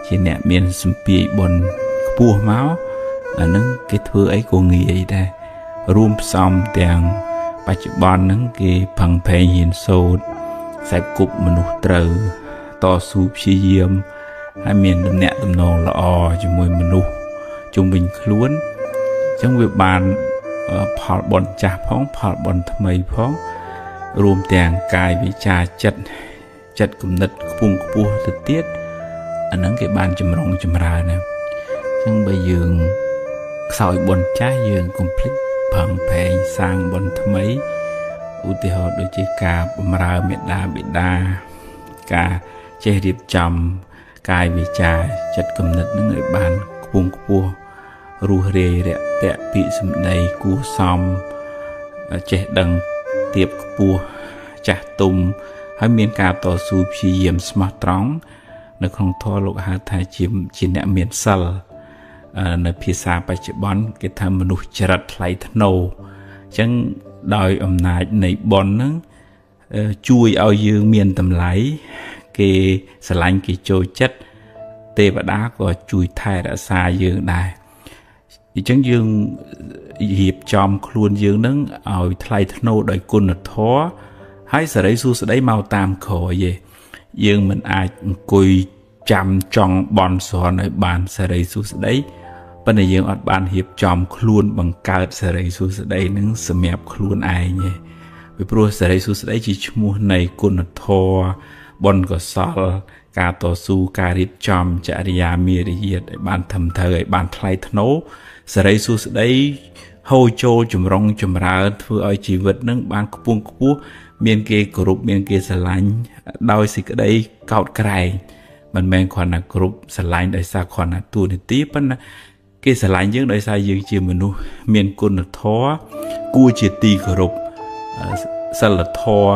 ជាអ្នកមានសម្ពាយបុណ្យខ្ពស់មកអាហ្នឹងគេធ្វើអីក៏ងាយដែររួមផ្សំទាំងបច្ចុប្បន្នហ្នឹងគេផឹងផែងហ៊ានសូត្រខ្សែគប់មនុស្សត្រូវតស៊ូព្យាយាមហើយមានទំនាក់ទំនងល្អជាមួយមនុស្សជុំវិញខ្លួនអញ្ចឹងវាបានផលបុណ្យចាស់ផងផលបុណ្យថ្មីផងរួមទាំងកាយវិចារចិត្តចិត្តគំនិតខ្ពង់ខ្ពស់ទៅទៀតអាហ្នឹងគេបានចម្រុងចម្រើនណាអញ្ចឹងបើយើងខ្សោយបុណ្យចាស់យើងកុំភ្លេចប្រឹងប្រែងសាងបុណ្យថ្មីឧទាហរណ៍ដូចជាការបម្រើមេដាបិតាការចេះរៀបចំកាយវិចារចិត្តគំនិតនឹងឲ្យបានខ្ពង់ខ្ពស់រស់រាយរាក់ទាក់ពាក្យសម្ដីគួសមចេះដឹងទៀបខ្ពស់ចាស់ទុំហើយមានការតស៊ូព្យាយាមស្មោះត្រង់នៅក្នុងធម៌លោកហៅថាជាអ្នកមានសិលនៅភាសាបច្ចុប្បន្នគេថាមនុស្សចរិតថ្លៃថ្នូរអញ្ចឹងដោយអំណាចនៃបុណ្យហ្នឹងជួយឲ្យយើងមានតម្លៃគេស្រឡាញ់គេចូលចិត្តទេវតាក៏ជួយថែរក្សាយើងដែរអញ្ចឹងយើងរៀបចំខ្លួនយើងនឹងឲ្យថ្លៃថ្នូរដោយគុណធម៌ហើយសិរីសួស្តីមកតាមក្រោយទេយើងមិនអាចអង្គុយចាំចង់បន់ស្រន់ឲ្យបានសិរីសួស្តីប៉ុន្តែយើងអត់បានរៀបចំខ្លួនបង្កើតសិរីសួស្តីនឹងសម្រាប់ខ្លួនឯងទេពីព្រោះសិរីសួស្តីជាឈ្មោះនៃគុណធម៌បុណ្យកុសលការតស៊ូការរៀបចំចរិយាមារយាទឲ្យបានត្រឹមត្រូវឲ្យបានថ្លៃថ្នូរ សេរីសួស្តីហូរចូលចម្រុងចម្រើនធ្វើឲ្យជីវិតនឹងបានខ្ពង់ខ្ពស់មានគេគោរពមានគេស្រឡាញ់ដោយសេចក្តីកោតក្រែងមិនមែនគ្រាន់តែគោរពស្រឡាញ់ដោយសារគ្រាន់តែតួនាទីប៉ុន្តែគេស្រឡាញ់យើងដោយសារយើងជាមនុស្សមានគុណធម៌គួរជាទីគោរពសិលធម៌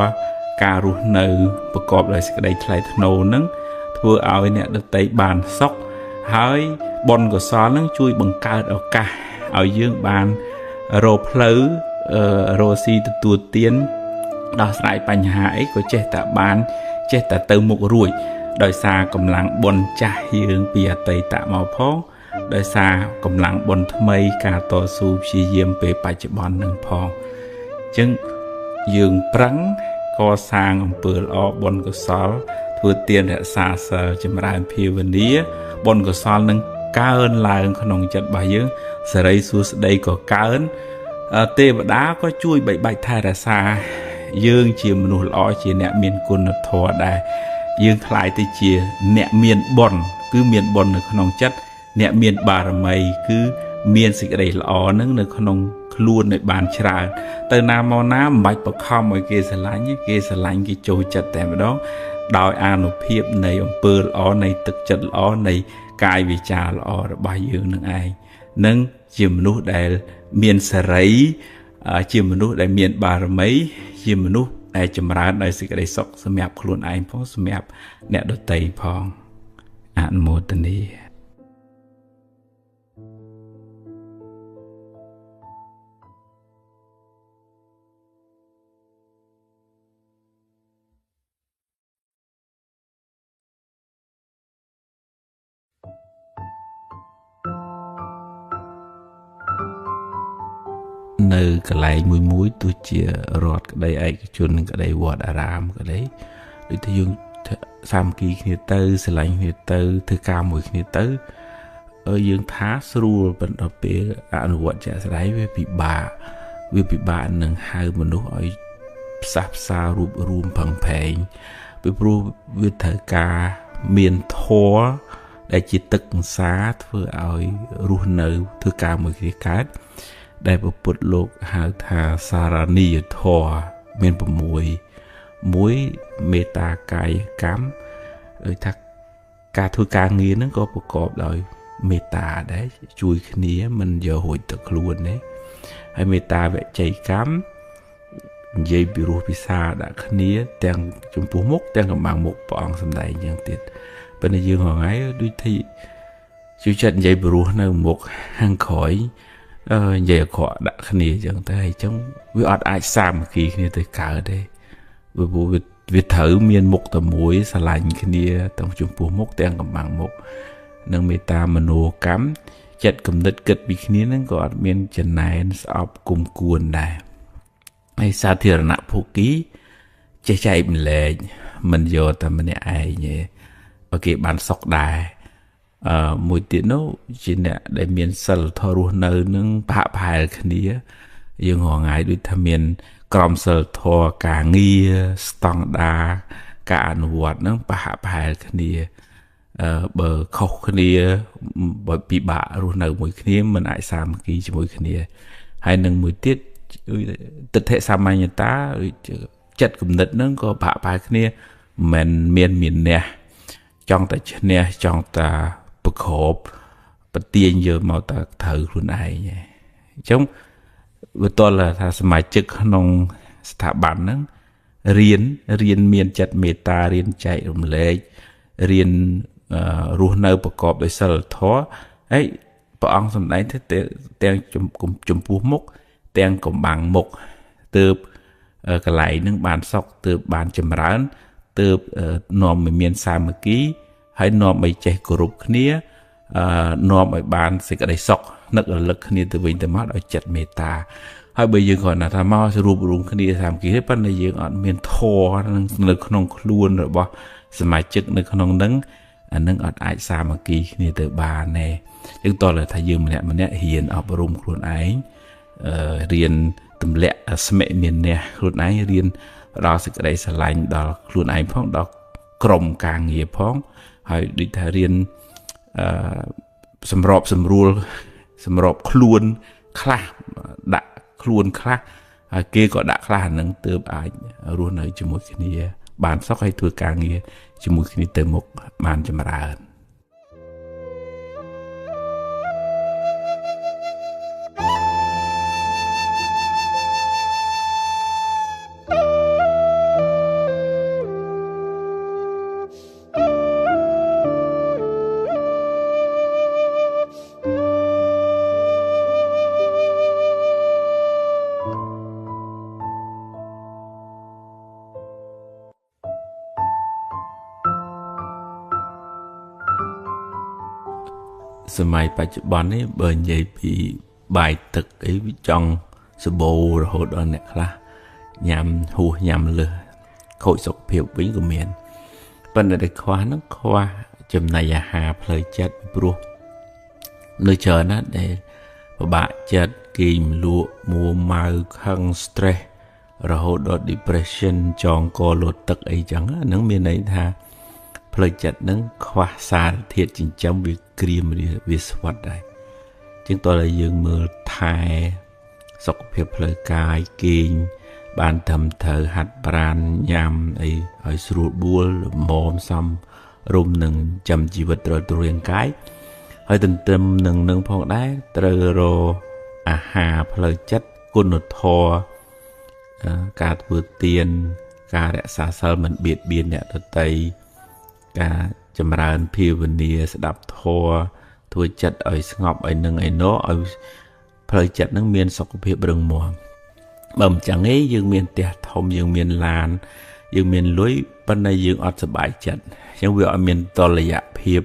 ការរស់នៅប្រកបដោយសេចក្តីថ្លៃថ្នូរនឹងធ្វើឲ្យអ្នកដទៃបានសុខហើយបុណ្យកុសលនឹងជួយបង្កើតឱកាសឲ្យយើងបានរកផ្លូវរកស៊ីទទួលទានដោះស្រាយបញ្ហាអីក៏ចេះតែបានចេះតែទៅមុខរួចដោយសារកម្លាំងបុណ្យចាស់យើងពីអតីតមកផងដោយសារកម្លាំងបុណ្យថ្មីការតស៊ូព្យាយាមពេលបច្ចុប្បន្ននឹងផងអញ្ចឹងយើងប្រឹងកសាងអំពើល្អបុណ្យកុសលធ្វើទានរក្សាសិលចម្រើនភាវនាបុណ្យកុសលនឹងកើនឡើងក្នុងចិត្តរបស់យើងសេរីសួស្តីក៏កើនទេវតាក៏ជួយបីបាច់ថែរក្សាយើងជាមនុស្សល្អជាអ្នកមានគុណធម៌ដែរយើងក្លាយទៅជាអ្នកមានបុណ្យគឺមានបុណ្យនៅក្នុងចិត្តអ្នកមានបារមីគឺមានសេចក្តីល្អនឹងនៅក្នុងខ្លួនឲ្យបានច្រើនទៅណាមកណាមិនបាច់បខំឲ្យគេស្រឡាញ់គេស្រឡាញ់គេចូលចិត្តតែម្ដងដោយអានុភាពនៃអំពើល្អនៃទឹកចិត្តល្អនៃកាយវាចាល្អរបស់យើងនឹងឯងនឹងជាមនុស្សដែលមានសេរីជាមនុស្សដែលមានបារមីជាមនុស្សដែលចម្រើនដោយសេចក្តីសុខសម្រាប់ខ្លួនឯងផងសម្រាប់អ្នកដទៃផងអនុមោទនានៅកន្លែងមួយមួយទោះជារដ្ឋក្តីឯកជនក្តីវត្តអារាមក្តីដូចថាយើងសាមគ្គីគ្នាទៅស្រឡាញ់គ្នាទៅធ្វើការមួយគ្នាទៅយើងថាស្រួលប៉ុន្តែពេលអនុវត្តជាក់ស្ដែងវាពិបាកនឹងហៅមនុស្សឲ្យផ្សះផ្សារួបរួមផឹងផែងពីព្រោះវាត្រូវការមានធម៌ដែលជាទឹកអង្សាធ្វើឲ្យរស់នៅធ្វើការមួយគ្នាកើតដែលពុទ្ធលោកហៅថាសារនីយធម៌មាន6មួយមេត្តាកាយកម្មដូចថាការធ្វើការងារហ្នឹងក៏ប្រកបដោយមេត្តាដែរជួយគ្នាមិនយករួចទៅខ្លួនទេហើយមេត្តាវិជ័យកម្មនិយាយពីរោះពិសាដាក់គ្នាទាំងចំពោះមុខទាំងកំបាំងមុខព្រះអង្គសម្ដែងយ៉ាងទៀតប៉ុន្តែយើងរាល់ថ្ងៃដូចទីជួយចិត្តនិយាយពីរោះនៅមុខខាងក្រោយនិយាយអាក្រក់ដាក់គ្នាអញ្ចឹងទៅអញ្ចឹងវាអត់អាចសាមគ្គីគ្នាទៅកើតទេវាត្រូវមានមុខតែមួយស្រឡាញ់គ្នាទាំងចំពោះមុខទាំងកំបាំងមុខនិងមេត្តាមនោកម្មចិត្តគំនិតគិតពីគ្នាហ្នឹងក៏អត់មានចំណែនស្អប់គុំគួនដែរហើយសាធារណៈភោគីចេះចែកម្លែកមិនយកតែម្នាក់ឯងទេអូខេបានសុខដែរមួយទៀតនោះជាអ្នកដែលមានសិលធម៌រស់នៅនឹងប្រហាក់ប្រហែលគ្នាយើងរាល់ថ្ងៃដូចថាមានក្រមសិលធម៌ការងារស្តង់ដារការអនុវត្តនឹងប្រហាក់ប្រហែលគ្នាបើខុសគ្នាបើពិបាករស់នៅមួយគ្នាមិនអាចសាមគ្គីជាមួយគ្នាហើយនឹងមួយទៀតទិដ្ឋិសាមញ្ញតាចិត្តគំនិតនឹងក៏ប្រហាក់ប្រហែលគ្នាមិនមានមានះចង់តែឈ្នះចង់តែប្រក្របប្រទាញយកមកតែត្រូវខ្លួនឯងអញ្ចឹងវាតល់ថាសមាជិកក្នុងស្ថាប័នហ្នឹងរៀនមានចិត្តមេត្តារៀនចែករំលែករៀនរស់នៅប្រកបដោយសិលធម៌ហើយព្រះអង្គសម្ដែងទៅទាំងចំពោះមុខទាំងកំបាំងមុខទើបកន្លែងហ្នឹងបានសុខទើបបានចម្រើនទើបនាំឲ្យមានសាមគ្គីហើយនាំឲ្យចេះគោរពគ្នានាំឲ្យបានសេចក្តីសុខនឹករលឹកគ្នាទៅវិញទៅមកដោយចិត្តមេត្តាហើយបើយើងគ្រាន់តែថាមករួបរួមគ្នាសាមគ្គីទេប៉ុន្តែយើងអត់មានធម៌នៅក្នុងខ្លួនរបស់សមាជិកនៅក្នុងនឹងអានឹងអត់អាចសាមគ្គីគ្នាទៅបានទេយើងតើថាយើងម្នាក់ម្នាក់រៀនអប់រំខ្លួនឯងរៀនទម្លាក់ស្មិមានះខ្លួនឯងរៀនផ្ដល់សេចក្តីស្រឡាញ់ដល់ខ្លួនឯងផងដល់ក្រុមការងារផងហើយដូចថារៀនសម្របសម្រួល សម្របខ្លួនខ្លះដាក់ខ្លួនខ្លះហើយគេក៏ដាក់ខ្លះអានឹងទើបអាចរស់នៅជាមួយគ្នាបានសុខហើយធ្វើការងារជាមួយគ្នាទៅមុខបានចម្រើនសម័យបច្ចុប្បន្ននេះបើនិយាយពីបាយទឹកអីវាចង់សបោរហូតដល់អ្នកខ្លះញ៉ាំហួសញ៉ាំលើសខូចសុខភាពវិញក៏មានប៉ុន្តែដែលខ្វះហ្នឹងខ្វះចំណីអាហារផ្លូវចិត្តព្រោះនៅច្រើនណាស់ដែលពិបាកចិត្តគេងលក់មួម៉ៅខឹង stress រហូតដល់ depression ចងកលូតទឹកអីចឹងហ្នឹងមានន័យថាផ្លូវចិត្តនឹងខ្វះសារធាតុចិញ្ចឹមវាក្រៀមវាស្វិតដែរជាងតើយើងមើលថែសុខភាពផ្លូវកាយគេងបានត្រឹមត្រូវហាត់ប្រាណញ៉ាំអីឲ្យស្រួលបួលល្មមសមរម្យនឹងចាំជីវិតត្រូវរាងកាយហើយទន្ទឹមនឹងនឹងផងដែរត្រូវរកអាហារផ្លូវចិត្តគុណធម៌ការធ្វើទានការរក្សាសីលមិនបៀតបៀនអ្នកដទៃការចម្រើនភាវនាស្ដាប់ធម៌ធ្វើចិត្តឲ្យស្ងប់ឲ្យនឹងឲ្យណឲ្យផ្លូវចិត្តនឹងមានសុខភាពរឹងមាំបើមិនចឹងទេយើងមានផ្ទះធំយើងមានឡានយើងមានលុយប៉ុន្តែយើងអត់សប្បាយចិត្តអញ្ចឹងវាអត់មានតុល្យភាព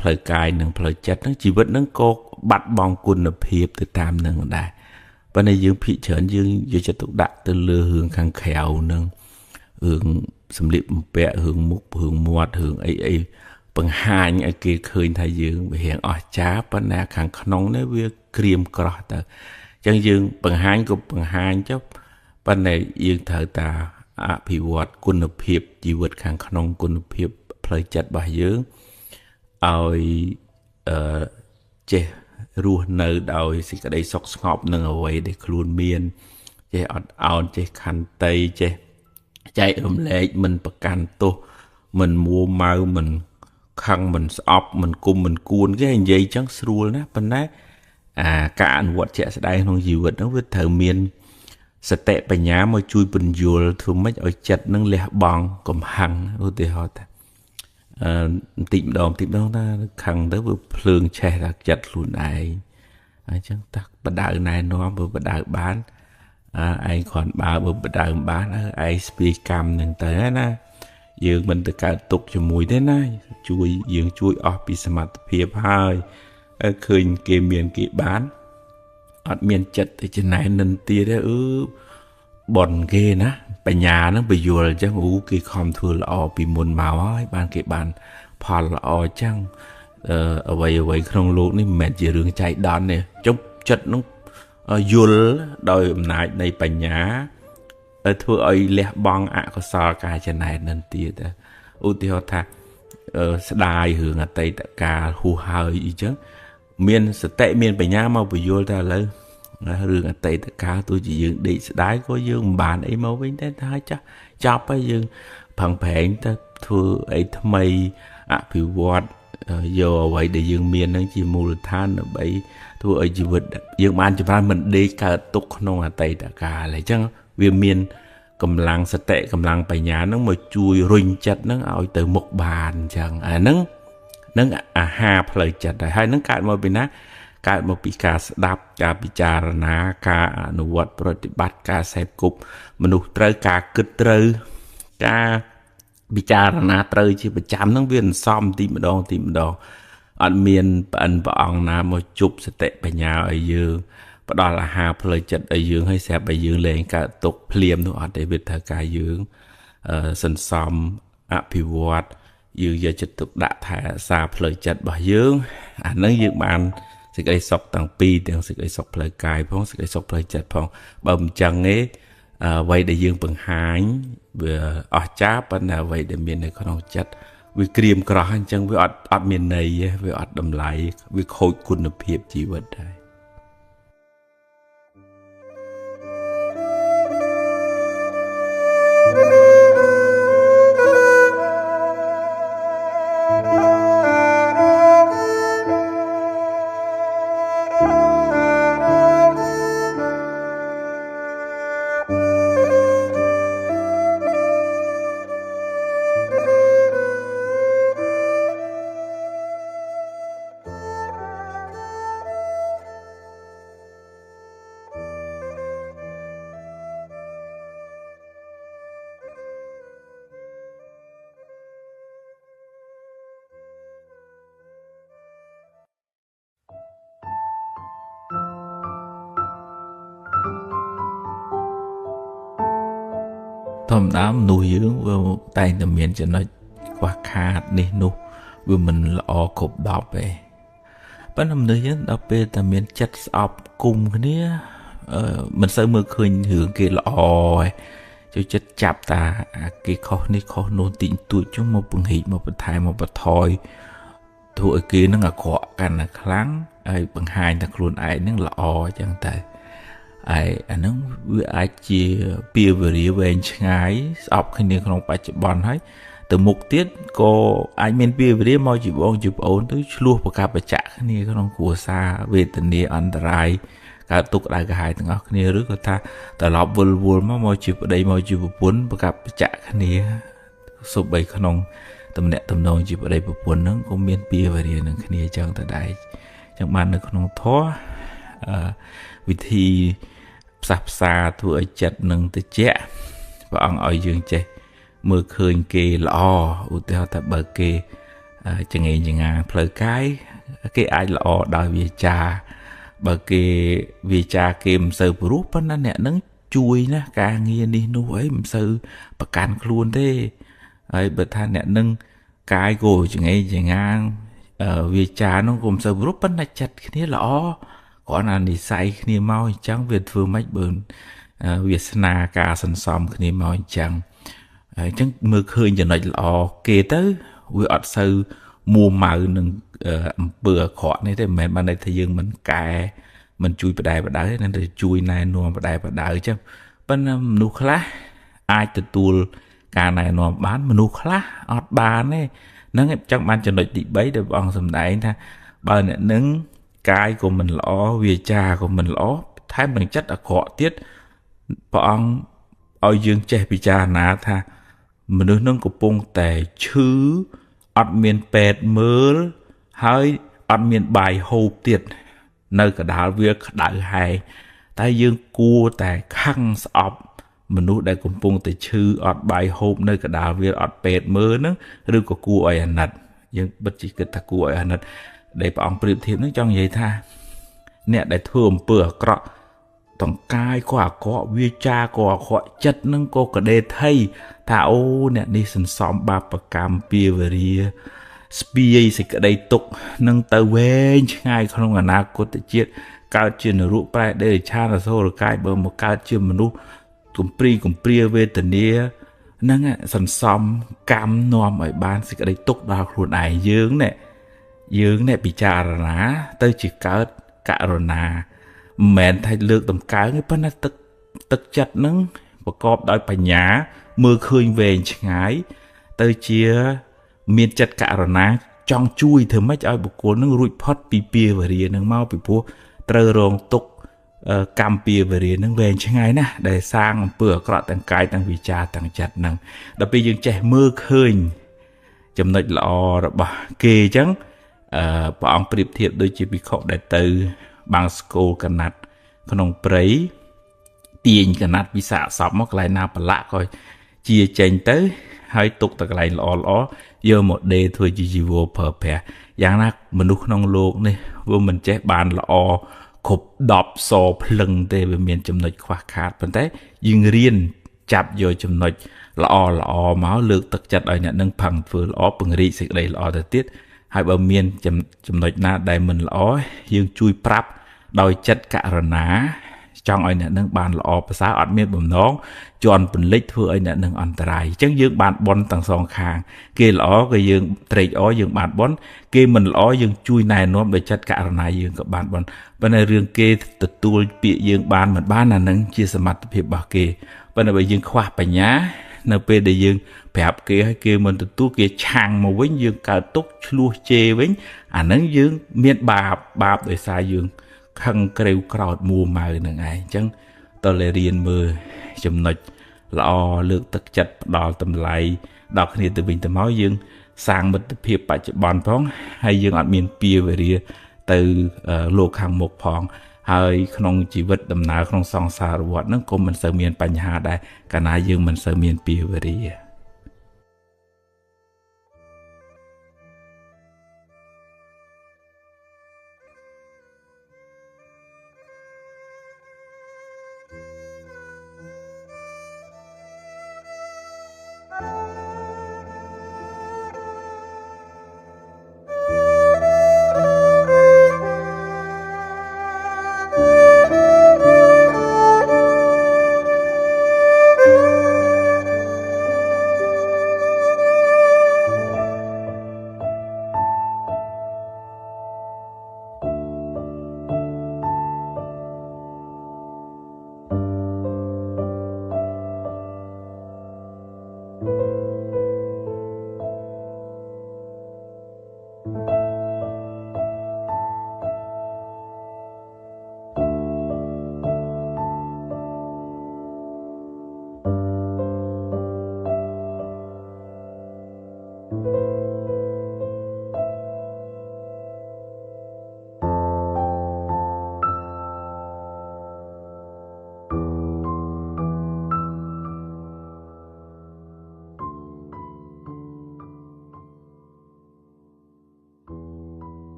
ផ្លូវកាយនិងផ្លូវចិត្តនឹងជីវិតនឹងក៏បាត់បង់គុណភាពទៅតាមនឹងដែរប៉ុន្តែយើងភាគច្រើនយើងយកចិត្តទុកដាក់ទៅលើរឿងខាងក្រៅនឹងរឿងសម្លៀកបំពាក់រឿងមុខរឿងមាត់រឿងអីអីបង្ហាញឲ្យគេឃើញថាយើងវារៀងអស្ចារ្យប៉ុន្តែខាងក្នុងនេះវាក្រៀមក្រោះទៅអញ្ចឹងយើងបង្ហាញក៏បង្ហាញចុះប៉ុន្តែយើងត្រូវតាអភិវឌ្ឍគុណភាពជីវិតខាងក្នុងគុណភាពផ្លូវចិត្តរបស់យើងឲ្យចេះរស់នៅដោយសេចក្តីសុខស្ងប់នឹងអ្វីដែលខ្លួនមានចេះអត់ឱនចេះខន្តីចេះចែករំលែកមិនប្រកាន់ទោសមិនមួម៉ៅមិនខឹងមិនស្អប់មិនគុំមិនគួនគេនិយាយចឹងស្រួលណាប៉ុន្តែអាការអនុវត្តជាក់ស្ដែងក្នុងជីវិតហ្នឹងវាត្រូវមានសតិបញ្ញាមកជួយពន្យល់ធ្វើម៉េចឲ្យចិត្តនឹងលះបង់កំហឹងឧទាហរណ៍ថាបន្តិចម្ដងបន្តិចម្ដងថាខឹងទៅវាភ្លើងឆេះដល់ចិត្តខ្លួនឯងអញ្ចឹងតើបដៅណែនាំបើបដៅបានឯងគ្រាន់បើបដៅបានឯងស្ពាយកម្មនឹងទៅណាយើងមិនទៅកើតទុកជាមួយទេណាជួយយើងជួយអស់ពីសមត្ថភាពហើយឃើញគេមានគេបានអត់មានចិត្តទៅចំណែននិន្ទាទេអឺបនគេណាបញ្ញានឹងបញ្យល់អញ្ចឹងអូគេខំធ្វើល្អពីមុនមកហើយបានគេបានផលល្អអញ្ចឹងអ្វីអ្វីក្នុងលោកនេះមិនមែនជារឿងចៃដន្យទេចុះចិត្តនឹងយល់ដោយអំណាចនៃបញ្ញាធ្វើឲ្យលះបង់អកុសលការចំណែននឹងទៀតឧទាហរណ៍ថាស្ដាយរឿងអតីតកាលហួសហើយអីចឹងមានសតិមានបញ្ញាមកបញ្យល់ថាឥឡូវរឿងអតីតកាលទោះជាយើងដេកស្ដាយក៏យើងមិនបានអីមកវិញទេថាចាស់ចប់ហើយយើងប្រឹងប្រែងទៅធ្វើអីថ្មីអភិវឌ្ឍយកអ្វីដែលយើងមាននឹងជាមូលដ្ឋានដើម្បីធ្វើឲ្យជីវិតយើងបានចម្រើនមិនដេកកើតទុកក្នុងអតីតកាលអញ្ចឹងវាមានកម្លាំងសតិកម្លាំងបញ្ញានឹងមកជួយរុញចិត្តនឹងឲ្យទៅមុខបានអញ្ចឹងអាហ្នឹងនឹងអាហារផ្លូវចិត្តដែរហើយនឹងកើតមកពីណាកើតមកពីការស្ដាប់ការពិចារណាការអនុវត្តប្រតិបត្តិការសេពគប់មនុស្សត្រូវការគិតត្រូវការពិចារណាត្រូវជាប្រចាំហ្នឹងវាអន្សំទីម្ដងទីម្ដងអត់មានប្អិនព្រះអង្គណាមកជប់សតិបញ្ញាឲ្យយើងផ្ដល់អាហារផ្លូវចិត្តឲ្យយើងឲ្យស្រាប់ឲ្យយើងលែងកើតទុកភ្លាមនោះអត់ទេវាត្រូវការយើងសន្សំអភិវឌ្ឍយើងយកចិត្តទុកដាក់ថែរក្សាផ្លូវចិត្តរបស់យើងអាហ្នឹងយើងបានសេចក្តីសុខទាំងពីរទាំងសេចក្តីសុខផ្លូវកាយផងសេចក្តីសុខផ្លូវចិត្តផងបើមិនចឹងទេអ្វីដែលយើងបង្ហាញវាអស្ចារ្យប៉ុន្តែអ្វីដែលមាននៅក្នុងចិត្ត វាក្រៀមក្រោះអញ្ចឹងវាអត់មានន័យទេវាអត់តម្លៃវាខូចគុណភាពជីវិតដែរធម្មតាមនុស្សយើងវាតែងតែមានចំណុចខ្វះខាតនេះនោះវាមិនល្អគ្រប់10ទេប៉ុន្តែមនុស្សយើងដល់ពេលតែមានចិត្តស្អប់គុំគ្នាមិនសូវមើលឃើញរឿងគេល្អទេចូលចិត្តចាប់តាគេខុសនេះខុសនោះតិចតួចចុះមកពង្រីកមកបន្ថែមមកបន្ថយធ្វើឲ្យគេនឹងអាក្រក់កាន់តែខ្លាំងហើយបង្ហាញថាខ្លួនឯងនឹងល្អអញ្ចឹងទៅហើយអាហ្នឹងវាអាចជាពៀវរាវែងឆ្ងាយស្អប់គ្នាក្នុងបច្ចុប្បន្នហើយទៅមុខទៀតក៏អាចមានពៀវរាមកជាបងជាប្អូនទៅឆ្លោះប្រកាបប្រចាក់គ្នាក្នុងគ្រួសារវេទនាអន្តរាយកើតទុក្ខដៅក្រហាយទាំងអស់គ្នាឬក៏ថាត្រឡប់វិលវល់មកជាប្តីមកជាប្រពន្ធប្រកាបប្រចាក់គ្នាសូម្បីក្នុងទំនាក់ទំនងជាប្តីប្រពន្ធហ្នឹងក៏មានពៀវរានឹងគ្នាចឹងទៅដែរចឹងបាននៅក្នុងធម៌វិធីផ្សះផ្សាធ្វើឲ្យចិត្តនឹងត្រជាក់ព្រះអង្គឲ្យយើងចេះមើលឃើញគេល្អឧទាហរណ៍ថាបើគេចង្អេងចង្អាងផ្លូវកាយគេអាចល្អដោយវាចាបើគេវាចាគេមិនសូវព្រោះប៉ុន្តែអ្នកនឹងជួយណាការងារនេះនោះអីមិនសូវប្រកាន់ខ្លួនទេហើយបើថាអ្នកនឹងកាយក៏ចង្អេងចង្អាងវាចានោះក៏មិនសូវព្រោះប៉ុន្តែចិត្តគ្នាល្អគ្រាន់តែនិស័យគ្នាមកអញ្ចឹងវាធ្វើម៉េចបើវាសនាការសន្សំគ្នាមកអញ្ចឹងអញ្ចឹងមើលឃើញចំណុចល្អគេទៅវាអត់សូវមួម៉ៅនឹងអំពើអាក្រក់នេះទេមិនមែនបានន័យថាយើងមិនកែមិនជួយបដែបដៅទេនឹងតែជួយណែនាំបដែបដៅអញ្ចឹងប៉ុន្តែមនុស្សខ្លះអាចទទួលការណែនាំបានមនុស្សខ្លះអត់បានទេហ្នឹងចង់បានចំណុចទី3ដែលព្រះអង្គសម្ដែងថាបើអ្នកនឹងកាយក៏មិនល្អវាចាក៏មិនល្អថែមនឹងចិត្តអាក្រក់ទៀតព្រះអង្គឲ្យយើងចេះពិចារណាថាមនុស្សនឹងកំពុងតែឈឺអត់មានពេទ្យមើលហើយអត់មានបាយហូបទៀតនៅកដាលវាក្តៅហែងតែយើងគួរតែខឹងស្អប់មនុស្សដែលកំពុងតែឈឺអត់បាយហូបនៅកដាលវាអត់ពេទ្យមើលហ្នឹងឬក៏គួរឲ្យអាណិតយើងបិទជាគិតថាគួរឲ្យអាណិតដែលព្រះអង្គប្រៀបធៀបនឹងចង់និយាយថាអ្នកដែលធ្វើអំពើអាក្រក់ទាំងកាយក៏អាក្រក់វាចាក៏អាក្រក់ចិត្តនឹងក៏កដេថៃថាអូអ្នកនេះសន្សំបាបកម្មពៀវរាស្ពាយសេចក្តីទុក្ខនឹងទៅវែងឆ្ងាយក្នុងអនាគតជាតិកើតជានរកប្រែដេរិឆានអសុរកាយបើមកកើតជាមនុស្សកំព្រីកំព្រាវេទនាហ្នឹងសន្សំកម្មនាំឲ្យបានសេចក្តីទុក្ខដល់ខ្លួនឯងយើងនេះយើងអ្នកពិចារណាទៅជាកើតករុណាមិនមែនថាលើកតម្កើងទេប៉ុន្តែទឹកចិត្តនឹងប្រកបដោយបញ្ញាមើលឃើញវែងឆ្ងាយទៅជាមានចិត្តករុណាចង់ជួយធ្វើម៉េចឲ្យបុគ្គលនឹងរួចផុតពីពៀវរានឹងមកពីព្រោះត្រូវរងទុក្ខកម្មពៀវរានឹងវែងឆ្ងាយណាស់ដែលសាងអំពើអាក្រក់ទាំងកាយទាំងវិចារទាំងចិត្តនឹងដល់ពេលយើងចេះមើលឃើញចំណុចល្អរបស់គេអញ្ចឹងព្រះអង្គប្រៀបធៀបដូចជាភិក្ខុដែលទៅបាំងស្គលកណាត់ក្នុងព្រៃទាញកណាត់ពីសាកសពមកកន្លែងណាប្រឡាក់ក៏ជាចេញទៅហើយទុកតែកន្លែងល្អល្អយកមកដេធ្វើជាជីវរប្រើប្រាស់យ៉ាងណាមនុស្សក្នុងលោកនេះវាមិនចេះបានល្អគ្រប់10សភ្លឹងទេវាមានចំណុចខ្វះខាតប៉ុន្តែយើងរៀនចាប់យកចំណុចល្អល្អមកលើកទឹកចិត្តឲ្យអ្នកនឹងផឹងធ្វើល្អពង្រីកសេចក្តីល្អទៅទៀតហើយបើមានចំណុចណាដែលមិនល្អយើងជួយប្រាប់ដោយចិត្តករុណា ចង់ឲ្យអ្នកនឹងបានល្អប្រសើរអត់មានបំណងជន់ពន្លិចធ្វើឲ្យអ្នកនឹងអន្តរាយអញ្ចឹងយើងបានបុណ្យទាំងសងខាងគេល្អក៏យើងត្រេកអរយើងបានបុណ្យគេមិនល្អយើងជួយណែនាំដោយចិត្តករណាយើងក៏បានបុណ្យប៉ុន្តែរឿងគេទទួលពាក្យយើងបានមិនបានអានឹងជាសមត្ថភាពរបស់គេប៉ុន្តែបើយើងខ្វះបញ្ញានៅពេលដែលយើងប្រាប់គេឲ្យគេមិនទទួលគេឆាំងមកវិញយើងកើតទុកឆ្លោះជេរវិញអានឹងយើងមានបាបដោយសារយើងខឹងក្រេវក្រោធមួម៉ៅនឹងឯងអញ្ចឹងតើរៀនមើលចំណុចល្អលើកទឹកចិត្តផ្ដល់តម្លៃដល់គ្នាទៅវិញទៅមកយើងសាងមិត្តភាពបច្ចុប្បន្នផងហើយយើងអត់មានពៀវេរាទៅលោកខាងមុខផងហើយក្នុងជីវិតដំណើរក្នុងសង្សារវដ្តហ្នឹងក៏មិនសូវមានបញ្ហាដែរកាលណាយើងមិនសូវមានពៀវេរា។